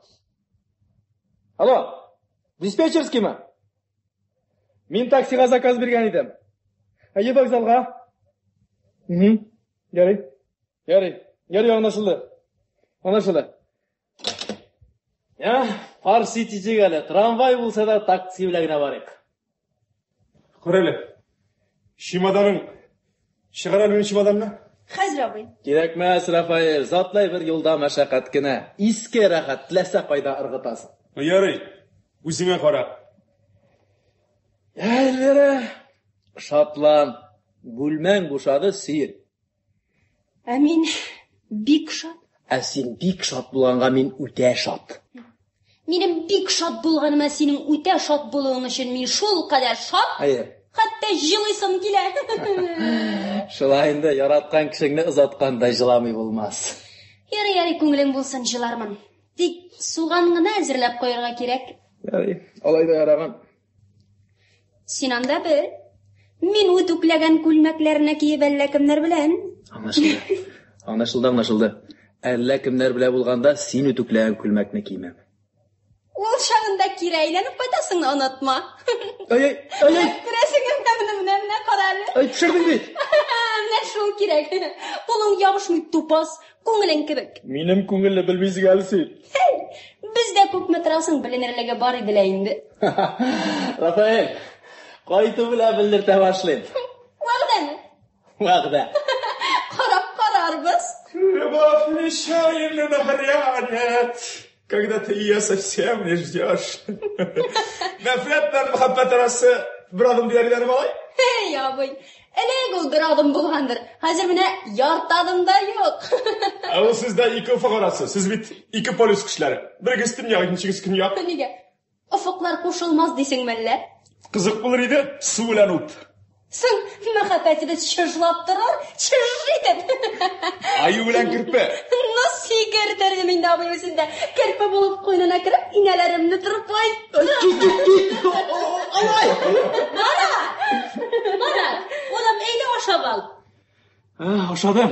Алло. Диспетчерскиймы? Мин таксига заказ биргән идем. Әйе, вокзалга. Угу. Ярый. Ярый. Ярый, аңлашылды. Аңлашылды. Я, фарси тичек әле. Трамвай булса да такси белән генә барыйк. Кара әле. Чемоданың чыгар әле минем чемоданны. Хәзер абый. Кирәкмәс, Рафаэль, затлай бер юлда мәшәкать кенә. Иске рәхәт, теләсә кайда ыргытасың. Ярый, үзеңә кара. Эльвира, шатлан. Бүлмәң бушады, сөен. Ә мин бик шат. Ә син бик шат булганга мин үтә шат. Минем бик шат булганыма синең үтә шат булуың өчен мин шул кадәр шат. Әйе. Хәтта җылыйсым килә. Шулай инде, яраткан кешеңне озатканда җыламый булмас. Ярый, ярый, күңелең булсын, җылармын. Тик суган гына әзерләп куярга кирәк. Ярый, алай да яраган. Син анда бер. Мин үтүкләгән күлмәкләрне киеп әллә кемнәр белән. Аңлашылды. Аңлашылды, аңлашылды. Әллә кемнәр белән булганда син үтүкләгән күлмәкне кимәм. Ул чагында кире әйләнеп кайтасыңны онытма. Ай, ай, ай, ай. Күрәсең, менә, менә, менә, менә, кара әле. Ай, төшердең бит. Менә шул кирәк. Кулың ябышмый тупас, күңелең кебек. Минем күңелне белмисең әле син. Хей, бездә күпме торасың беленерлеге бар иде лә инде. Рафаэль, кайту белән белдертә башлыйм. Вәгъдәме? Вәгъдә. Карап карарбыз. Любовь нечаянно нагрянет, когда ты ее совсем не ждешь. Нәфрәт белән мәхәббәт арасы бер адым диярләр малай. Эй, абый, элек ул бер адым булгандыр. Хәзер менә ярты адым да юк. Ә ул сездә ике офык арасы. Сез бит ике полюс кешеләре. Берегез төньяк, икенчегез көньяк. Нигә? Офыклар кушылмас дисеңме әллә? Кызык булыр иде, су белән ут. Соң, мәхәббәтебез чыжлап торыр, чыж итеп. Аю белән керпе. Ну, сикертер идем инде абый үзендә. Керпе булып куенына кереп, инәләремне тырпайттым. Алай! Марат! Марат, улым, әйдә ашап ал. Ашадым.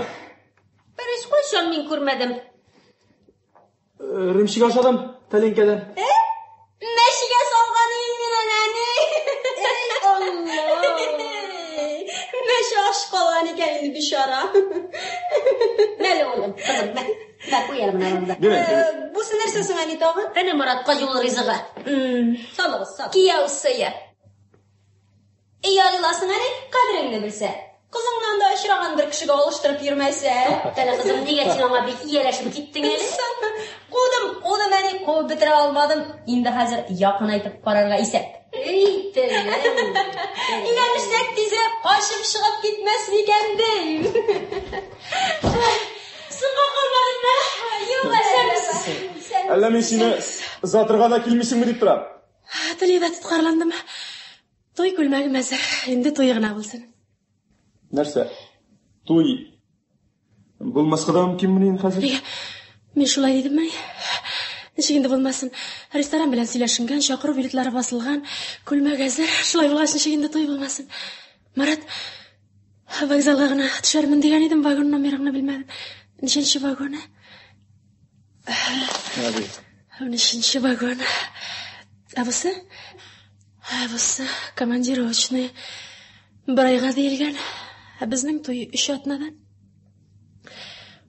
Бер һич кайчан мин күрмәдем. Рымчик ашадым тәлинкәдән. Э? Мәчегә салган идем мин аны, әни. Эй, Алла! Мәче аш калган икән инде бичара. Мәле, улым, кызым, мә. Мә, куй әле менә монда. Бир әле. Бусы нәрсә соң, әни, тагын? Әнә Маратка юл ризыгы. Салыгыз, сал. Кияү сые. Ярыйласың, әни, кадереңне белсә. Кызыңнан да очраган бер кешегә алыштырып йөрмәсә. Туктале, кызым, нигә син аңа бик ияләшеп киттең әле? Кудым, кудым, әни, куып бетерә алмадым. Инде хәзер якынайтып карарга исәп. Эй, телем. Өйләнешсәк тизрәк качып чыгып китмәс микән дим. Соңга калмадыммы? Юк, исәнмесез. Әллә мин сине озатырга да килмисеңме дип торам. Ательеда тоткарландым. Туй күлмәгем әзер. Инде туе гына булсын. Нәрсә? Туй булмаска да мөмкинмени инде хәзер? Нигә? Мин шулай дидеммени? Ничек инде булмасын? Ресторан белән сөйләшенгән, чакыру билетлары басылган, күлмәк әзер. Шулай булгач, ничек инде туй булмасын? Марат, вокзалга гына төшәрмен дигән идем, вагон номерыңны белмәдем. Ничәнче вагон? Унөченче вагон. Ә бусы? Ә бусы командировочный. Бер айга диелгән. Ә безнең туй өч атнадан.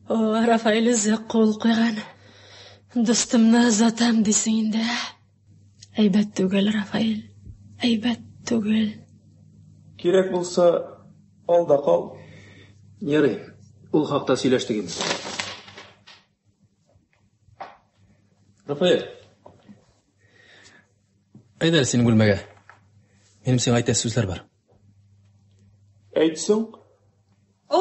О, Рафаэль үзе кул куйган. Дустымны озатам дисең инде. Әйбәт түгел, Рафаэль. Әйбәт түгел. Кирәк булса, ал да кал. Ярый, ул хакта сөйләштек инде. Рафаэль. Әйдә әле синең бүлмәгә. Минем сиңа әйтәсе сүзләр бар. Әйт соң. О,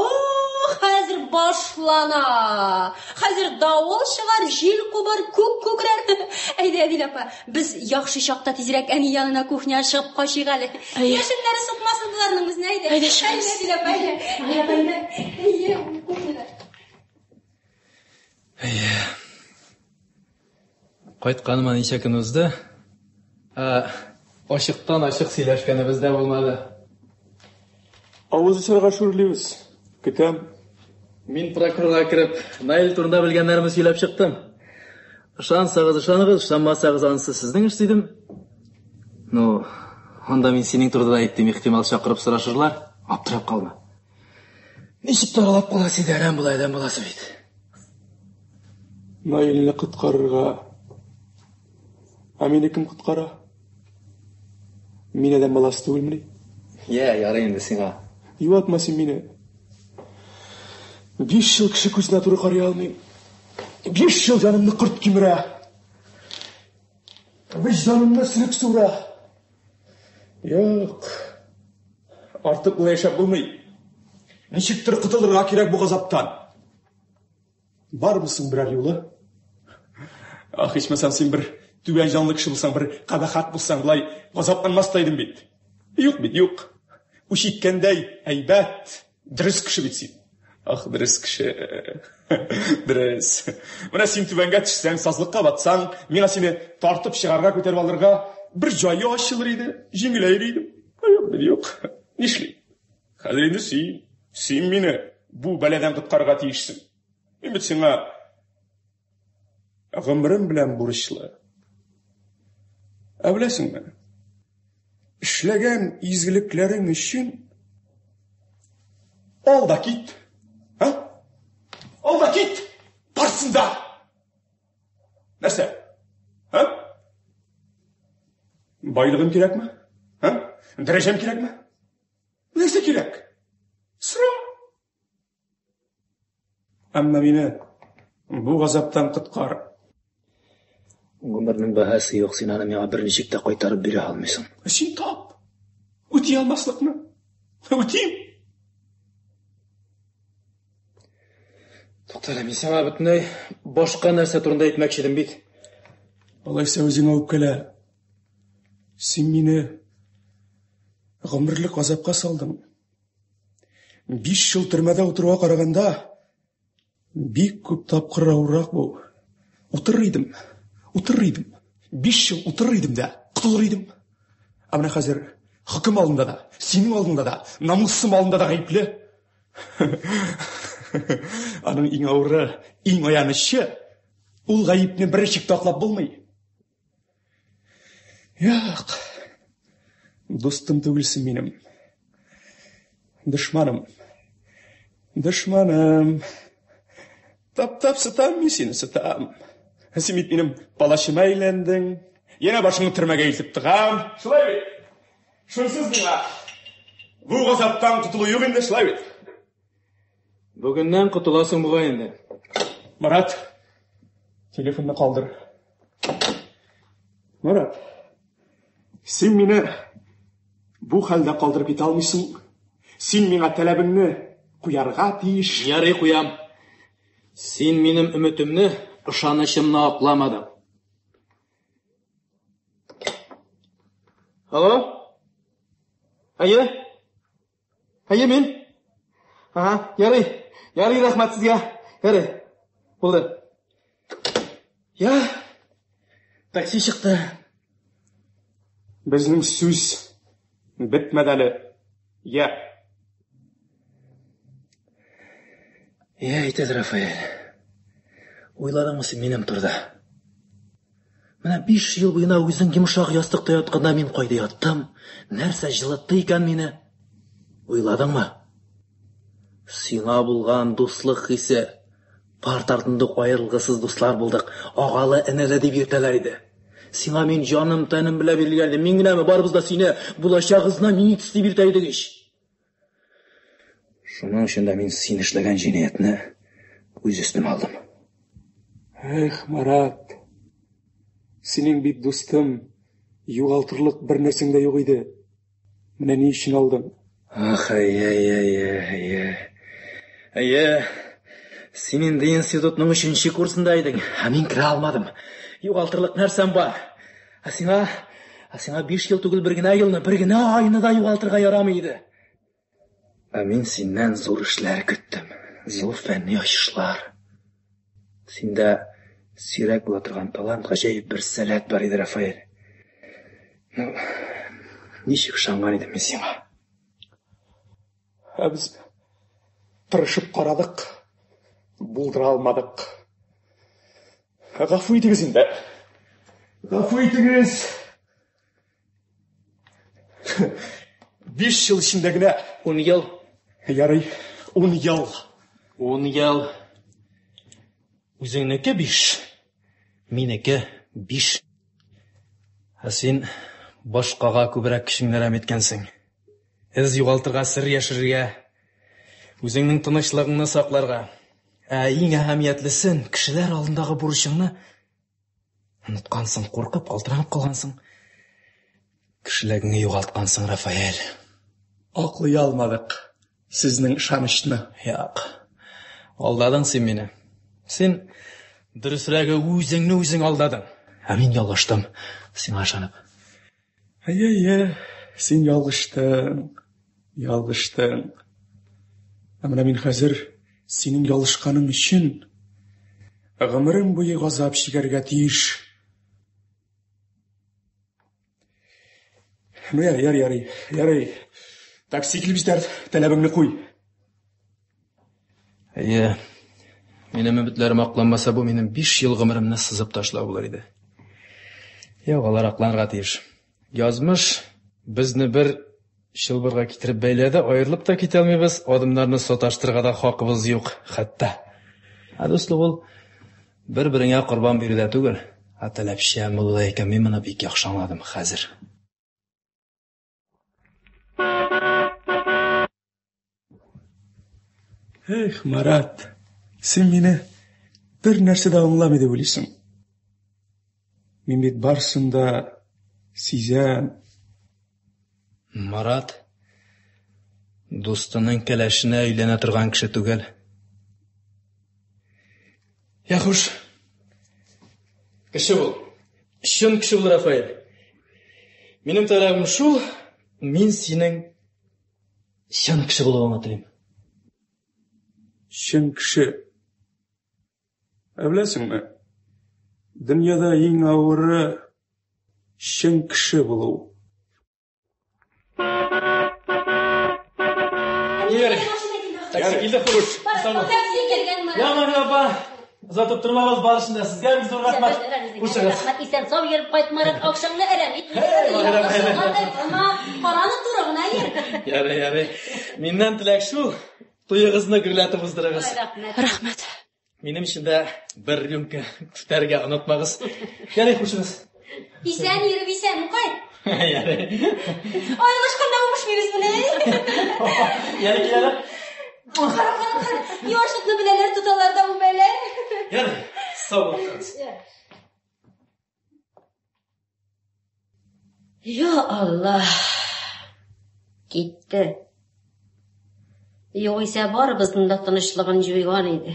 хәзер башлана. Хәзер давыл чыгар, җил кубар, күк күкрәр. Әйдә, Әдилә апа, без яхшы чакта тизрәк әни янына кухняга чыгып качыйк әле. Яшеннәре сукмасын боларның безне, әйдә. Әйдә, чыгабыз. Әйдә, Әдилә апа, әйдә. Әйдә, апа, әйдә. Әйе, кухняда. Әйе. Кайтканыма ничә көн узды. Ә ачыктан-ачык сөйләшкәнебез дә булмады. Авыз ачарга шүрлибез. Көтәм. Мин прокурорга кереп, Наил турында белгәннәремне сөйләп чыктым. Ышансагыз, ышаныгыз, ышанмасагыз, анысы сезнең эш, дидем. Ну, анда мин синең турыда да әйттем, ихтимал чакырып сорашырлар. Аптырап калма. Ничек таралап кала синдә әрәм була адәм баласы бит. Наилне коткарырга. Ә мине кем коткара? Мин адәм баласы түгелмени? Йә, ярый инде сиңа. Юатма син мине. 5 ел кеше күзенә туры карый алмыйм. 5 ел җанымны корт кимерә. Вөҗданымны сөрек суыра. Юк. Артык болай яшәп булмый. Ничектер котылырга кирәк бу газаптан. Бармы соң берәр юлы? Ах, ичмасам син бер түбән җанлы кеше булсаң, бер кабахәт булсаң, болай газапланмас та идем бит. Юк бит, юк. Үч иткәндәй әйбәт, дөрес кеше бит син. Ах, дөрес кеше. Дөрес. Менә син түбәнгә төшсәң, сазлыкка батсаң, миңа сине тартып чыгарга, күтәреп алырга бер җае ачылыр иде, җиңеләер идем. Юк бит, юк. Нишли? Хәзер инде син, син мине бу бәладән коткарырга тиешсең. Мин бит сиңа гомерем белән бурычлы. Ә беләсеңме? Эшләгән изгелекләрең өчен ал да кит. Һа? Ал да кит. Барсын да. Нәрсә? Һа? Байлыгым кирәкме? Һа? Дәрәҗәм кирәкме? Нәрсә кирәк? Сора. Әмма мине бу газаптан коткар. Гомернең бәһасе юк, син аны миңа берничек тә кайтарып бирә алмыйсың. Син тап. Үти алмаслыкны. Үтим. Туктале, мин сиңа бөтенләй башка нәрсә турында әйтмәкче идем бит. Алайса үзеңә үпкәлә. Син мине гомерлек газапка салдың. 5 ел төрмәдә утыруга караганда бик күп тапкыр авыррак бу. Утырыр идем, утырыр идем. 5 ел утырыр идем дә, котылыр идем. Ә менә хәзер хөкем алдында да, синең алдыңда да, намусым алдында да гаепле. Аның иң авыры, иң аянычы, ул гаепне берничек тә аклап булмый. Юк. Дустым түгелсең минем. Дошманым. Дошманым. Таптап сытам мин сине, сытам. Син бит минем палачыма әйләндең. Янә башыңны төрмәгә илтеп тыгам. Шулай бит? Шунсыз миңа бу газаптан котылу юк инде, шулай бит? Бүгеннән котыласың бугай инде. Марат, телефонны калдыр. Марат, син мине бу хәлдә калдырып китә алмыйсың. Син миңа таләбеңне куярга тиеш. Ярый, куям. Син минем өметемне, ышанычымны акламадың. Алло? Әйе? Әйе, мин. Ага, ярый. Ярый, рәхмәт сезгә. Ярый. Булды. Я, такси чыкты. Безнең сүз бетмәде әле. Я. Я, әйтә Рафаэль. Уйладыңмы син минем турыда? Менә 5 ел буена үзең йомшак ястыкта ятканда мин кайда яттым? Нәрсә җылытты икән мине? Уйладыңмы? Сиңа булган дуслык хисе. Пар тартындык аерылгысыз дуслар булдык. Агалы энеле дип йөртәләр иде. Сиңа мин җаным тәнем белән бирелгән идем. Мин генәме, барыбыз да сине булачак знаменитость дип йөртә идек ич. Шуның өчен дә мин син эшләгән җинаятьне үз өстемә алдым. Эх, Марат, синең бит дустым, югалтырлык бер нәрсәң дә юк иде. Менә ни өчен алдың? Ах, әйе, әйе, әйе, әйе. Әйе, син инде институтның өченче курсында идең, ә мин керә алмадым. Югалтырлык нәрсәм бар. Ә сиңа, ә сиңа 5 ел түгел, бер генә елны, бер генә айны да югалтырга ярамый иде. Ә мин синнән зур эшләр көттем, зур фәнни ачышлар. Синдә сирәк була торган талант, гаҗәеп бер сәләт бар иде, Рафаэль. Ну, ничек ышанган идем мин сиңа? Ә без тырышып карадык, булдыра алмадык. Гафу итегез инде. Гафу итегез. 5 ел эчендә генә. 10 ел. Ярый, 10 ел. 10 ел. Үзеңнеке 5, минеке 5. Ә син башкага күбрәк көчеңне әрәм иткәнсең. Эз югалтырга, сер яшерергә, үзеңнең тынычлыгыңны сакларга. Ә иң әһәмиятлесен, кешеләр алдындагы бурычыңны оныткансың, куркып, калтыранып калгансың. Кешелегеңне югалткансың, Рафаэль. Аклый алмадык сезнең ышанычны. Юк. Алдадың син мине. Син, дөресрәге, үзеңне үзең алдадың. Ә мин ялгыштым, сиңа ышанып. Әйе, әйе, син ялгыштың, ялгыштың. Ә менә мин хәзер синең ялгышканың өчен гомерем буе газап чигәргә тиеш. Ну, ярый, ярый, ярый, ярый. Такси килеп җитәр, таләбеңне куй. Әйе, минем өметләрем акланмаса, бу минем 5 ел гомеремне сызып ташлау булыр иде. Юк, алар акланырга тиеш. Язмыш безне бер чылбырга китереп бәйләде, аерылып та китә алмыйбыз, адымнарны саташтырырга да хакыбыз юк, хәтта. Ә дуслык ул бер-береңә корбан бирүдә түгел, ә таләпчән булуда икән. Мин моны бик яхшы аңладым хәзер. Эх, Марат, син мине бер нәрсә дә аңламый дип уйлыйсың. Мин бит барысын да сизәм. Марат дустының кәләшенә өйләнә торган кеше түгел. Я, хуш. Кеше бул. Чын кеше бул, Рафаэль. Минем таләбем шул, мин синең чын кеше булуыңны телим. Чын кеше. Ә беләсеңме, дөньяда иң авыры чын кеше булу. Ярый. Такси килде, хуш. Такси килгән, Марат. Я, Мария апа, озатып тормагыз барысын да. Сезгә бик зур рәхмәт. Хушыгыз. Рәхмәт, исән сау йөреп кайт, Марат, акчаңны әрәм итмә. Караны туры гына йөр. Ярый, ярый. Миннән теләк шул, туегызны гөрләтеп уздырыгыз. Рәхмәт. Рәхмәт. Минем өчен дә бер рюмка күтәрергә онытмагыз. Ярый, хушыгыз. Исән йөреп, исән кайт. Ярый. Аерылышканда үбешмибез менә. Ярый, киләләр. Кара, кара, кара. Юашлыкны беләләр, тоталар да үбәләр. Ярый, сау булыгыз. Я Аллаһ! Китте. Югыйсә барыбызның да тынычлыгын җуйган иде.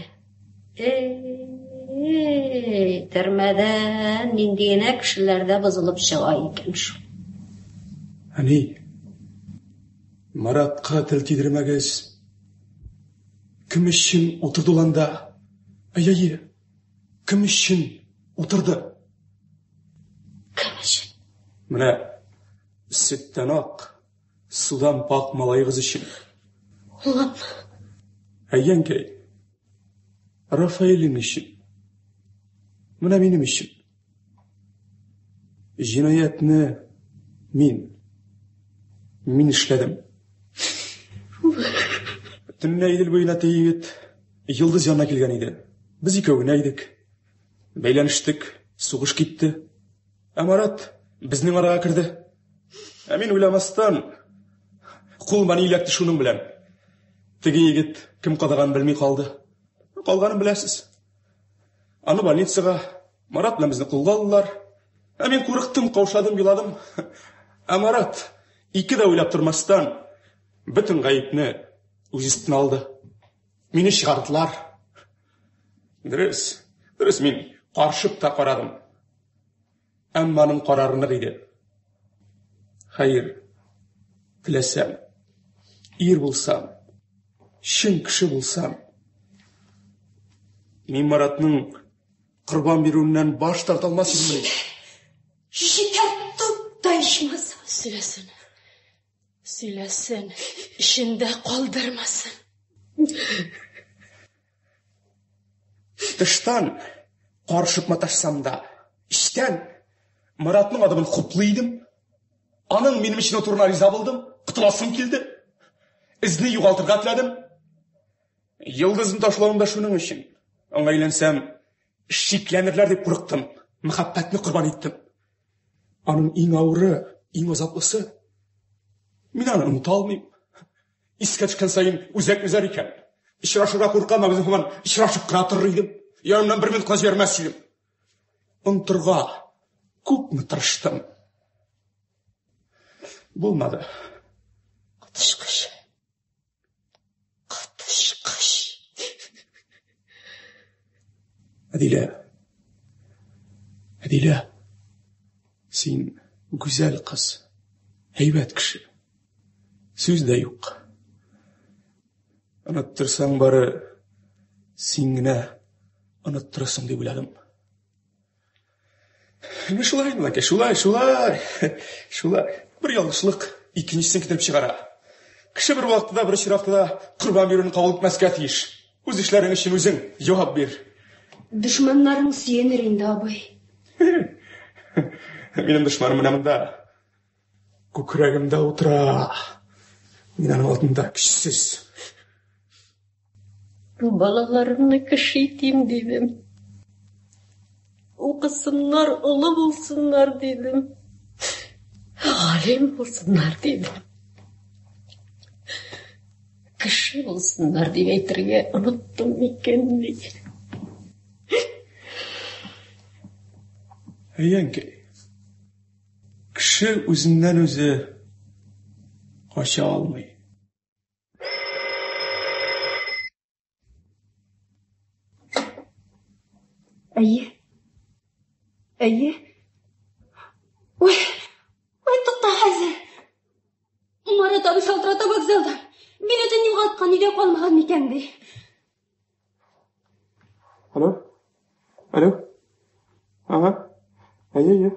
Эй, төрмәдән нинди генә кешеләр дә бозылып чыга икән шул. Әни, Маратка тел тидермәгез. Кем өчен утырды ул анда? Әй-әй, кем өчен утырды? Кем өчен? Менә сөттән ак, судан пак малаегыз өчен. Улым. Әйе, әнкәй. Рафаэлең өчен. Менә минем өчен. Җинаятьне мин мин эшләдем. Төнлә Идел буена теге егет Йолдыз янына килгән иде. Без икәү генә идек. Бәйләнештек, сугыш китте. Ә Марат безнең арага керде. Ә мин уйламастан кулыма ни эләкте шуның белән. Теге егет кем кадаганын белми калды. Калганын беләсез. Аны больницага, Марат белән безне кулга алдылар. Ә мин курыктым, каушадым, еладым. Ә Марат ике дә уйлап тормастан бөтен гаепне үз өстенә алды. Мине чыгардылар. Дөрес, дөрес, мин каршып та карадым. Әмма аның карары нык иде. Хәер, теләсәм, ир булсам, чын кеше булсам, мин Маратның корбан бирүеннән баш тарта алмас идем. Җитәр, тукта ичмасам. Сөйләсен. Сөйләсен, эчендә калдырмасын. Тыштан карышып маташсам да, эчтән Маратның адымын хуплый идем. Аның минем өчен утыруына риза булдым, котыласым килде. Эзне югалтырга теләдем. Йолдызны ташлавым да шуның өчен. Аңа өйләнсәм, шикләнерләр дип курыктым. Мәхәббәтне корбан иттем. Аның иң авыры, иң азаплысы. Мин аны оныта алмыйм. Искә төшкән саен үзәк өзәр икән. Очрашырга куркам, ә үзем һаман очрашып кына торыр идем. Янымнан бер минутка җибәрмәс идем. Онтырга күпме тырыштым. Булмады. Коточкыч. Коточкыч. Әдилә. Әдилә. Син гүзәл кыз. Әйбәт кеше. Сүз дә юк. Оныттырсаң бары син генә оныттырасың дип уйладым. Менә шулай инде, Ләкә, шулай, шулай. Шулай. Бер ялгышлык икенчесен китереп чыгара. Кеше бер вакытта да, бер очракта да корбан бирүне кабул итмәскә тиеш. Үз эшләрең өчен үзең җавап бир. Дошманнарың сөенер инде, абый. Минем дошманым менә монда. Күкрәгемдә утыра. Мин аның алдында көчсез. Балаларымны кеше итим дидем. Укысыннар, олы булсыннар дидем. Галим булсыннар дидем. Кеше булсыннар дип әйтергә оныттым микәнни? Әй, әнкәй. Кеше үзеннән үзе кача алмый. Әйе. Әйе. Ой, ой, тукта хәзер. Марат абый шалтырата вокзалдан. Билетын югалткан, өйдә калмаган микән ди. Алло? Алло? Ага. Әйе, әйе.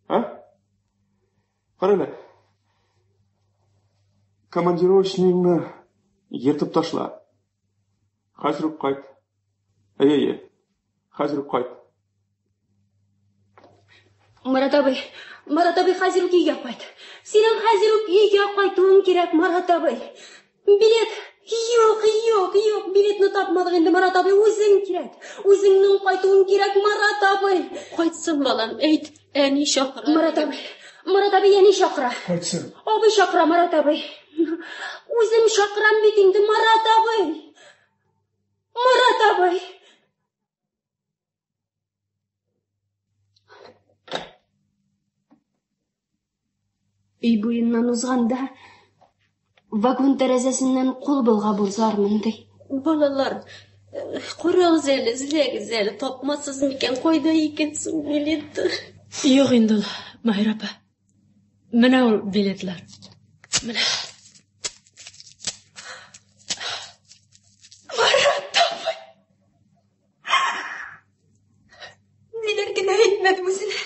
А? Кара әле. Командировочныйыңны ертып ташла. Хәзер үк кайт. Әйе, әйе. Хәзер үк кайт. Марат абый, Марат абый, хәзер үк өйгә кайт. Синең хәзер үк өйгә кайтуың кирәк, Марат абый. Билет юк, юк, юк, билетны тап Тапмадык инде, Марат абый, үзең кирәк. Үзеңнең кайтуың кирәк, Марат абый. Кайтсын, балам, әйт, әни чакыра. Марат абый, Марат абый әни чакыра. Кайтсын. Абый чакыра, Марат абый. Үзем чакырам бит инде, Марат абый. Марат абый. Өй буеннан узганда, вагон тәрәзәсеннән кул болгап узармын, ди. Балалар, карагыз әле, эзләгез әле, тапмассыз микән, кайда икән соң билет? Юк инде ул, Маһир апа. Менә ул билетлар. Менә. Марат абый! Ниләр генә әйтмәдем үзенә.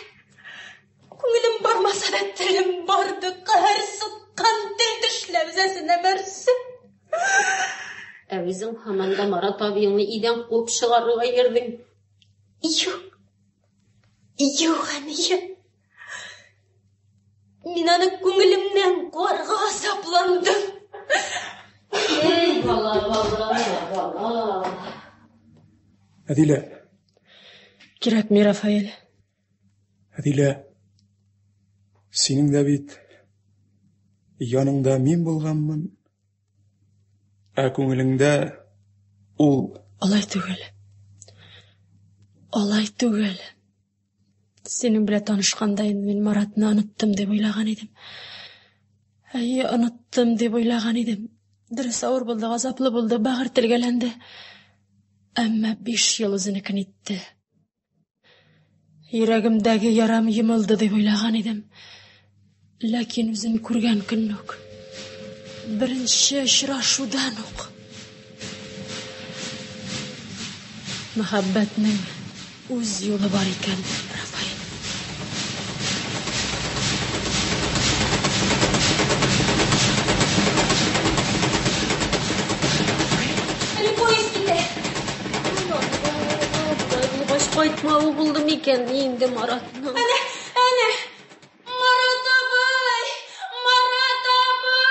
Күңелем бармаса да телем барды, каһәр суккан тел тешләп үзәсенә бәрсен. Ә үзең һаман да Марат абыеңны өйдән куып чыгарырга йөрдең. Юк. Юк, әнием. Мин аны күңелемнән куарга азапландым. Эй, бала, бала, бала. Әдилә. Кирәкми, Рафаэль. Әдилә, синең дә бит яныңда мин булганмын, ә күңелеңдә ул. Алай түгел. Алай түгел. Синең белән танышканда инде мин Маратны оныттым дип уйлаган идем. Әйе, оныттым дип уйлаган идем. Дөрес, авыр булды, газаплы булды, бәгырь телгәләнде. Әмма 5 ел үзенекен итте. Йөрәгемдәге ярам йомылды дип уйлаган идем. Ләкин үзен күргән көнне үк, беренче очрашудан ук, мәхәббәтнең үз юлы бар икән, Рафаэль. Әле поезд китә. Болай булгач кайтмавы булды микән инде Маратның? Әнә, әнә! Марат абый! Марат абый!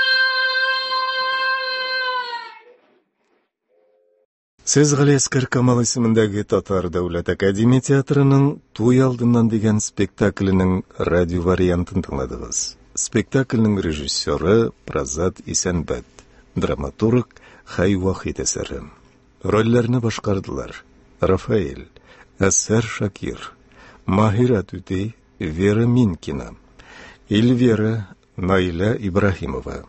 Сез Галиәскәр Камал исемендәге Татар дәүләт академия театрының Туй алдыннан дигән спектакленең радио вариантын тыңладыгыз. Спектакльнең режиссеры Празат Исәнбәт, драматург Хәй Вахит әсәре. Рольләрне башкардылар: Рафаэль, Әсәр Шакир, Маһира түти, Вера Минкина, Эльвира Наилә Ибраһимова,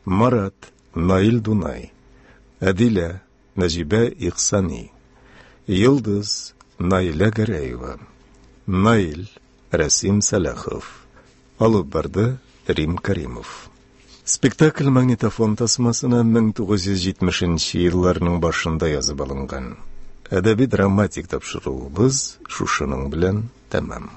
Марат Наил Дунай, Әдилә Нәҗибә Ихсани, Йолдыз Наилә Гәрәева, Наил Рәсим Сәлахов, алып барды Рим Каримов. Спектакль магнитофон тасмасына 1970 нче елларның башында язып алынган. Әдәби-драматик тапшыруыбыз шушының белән тәмам.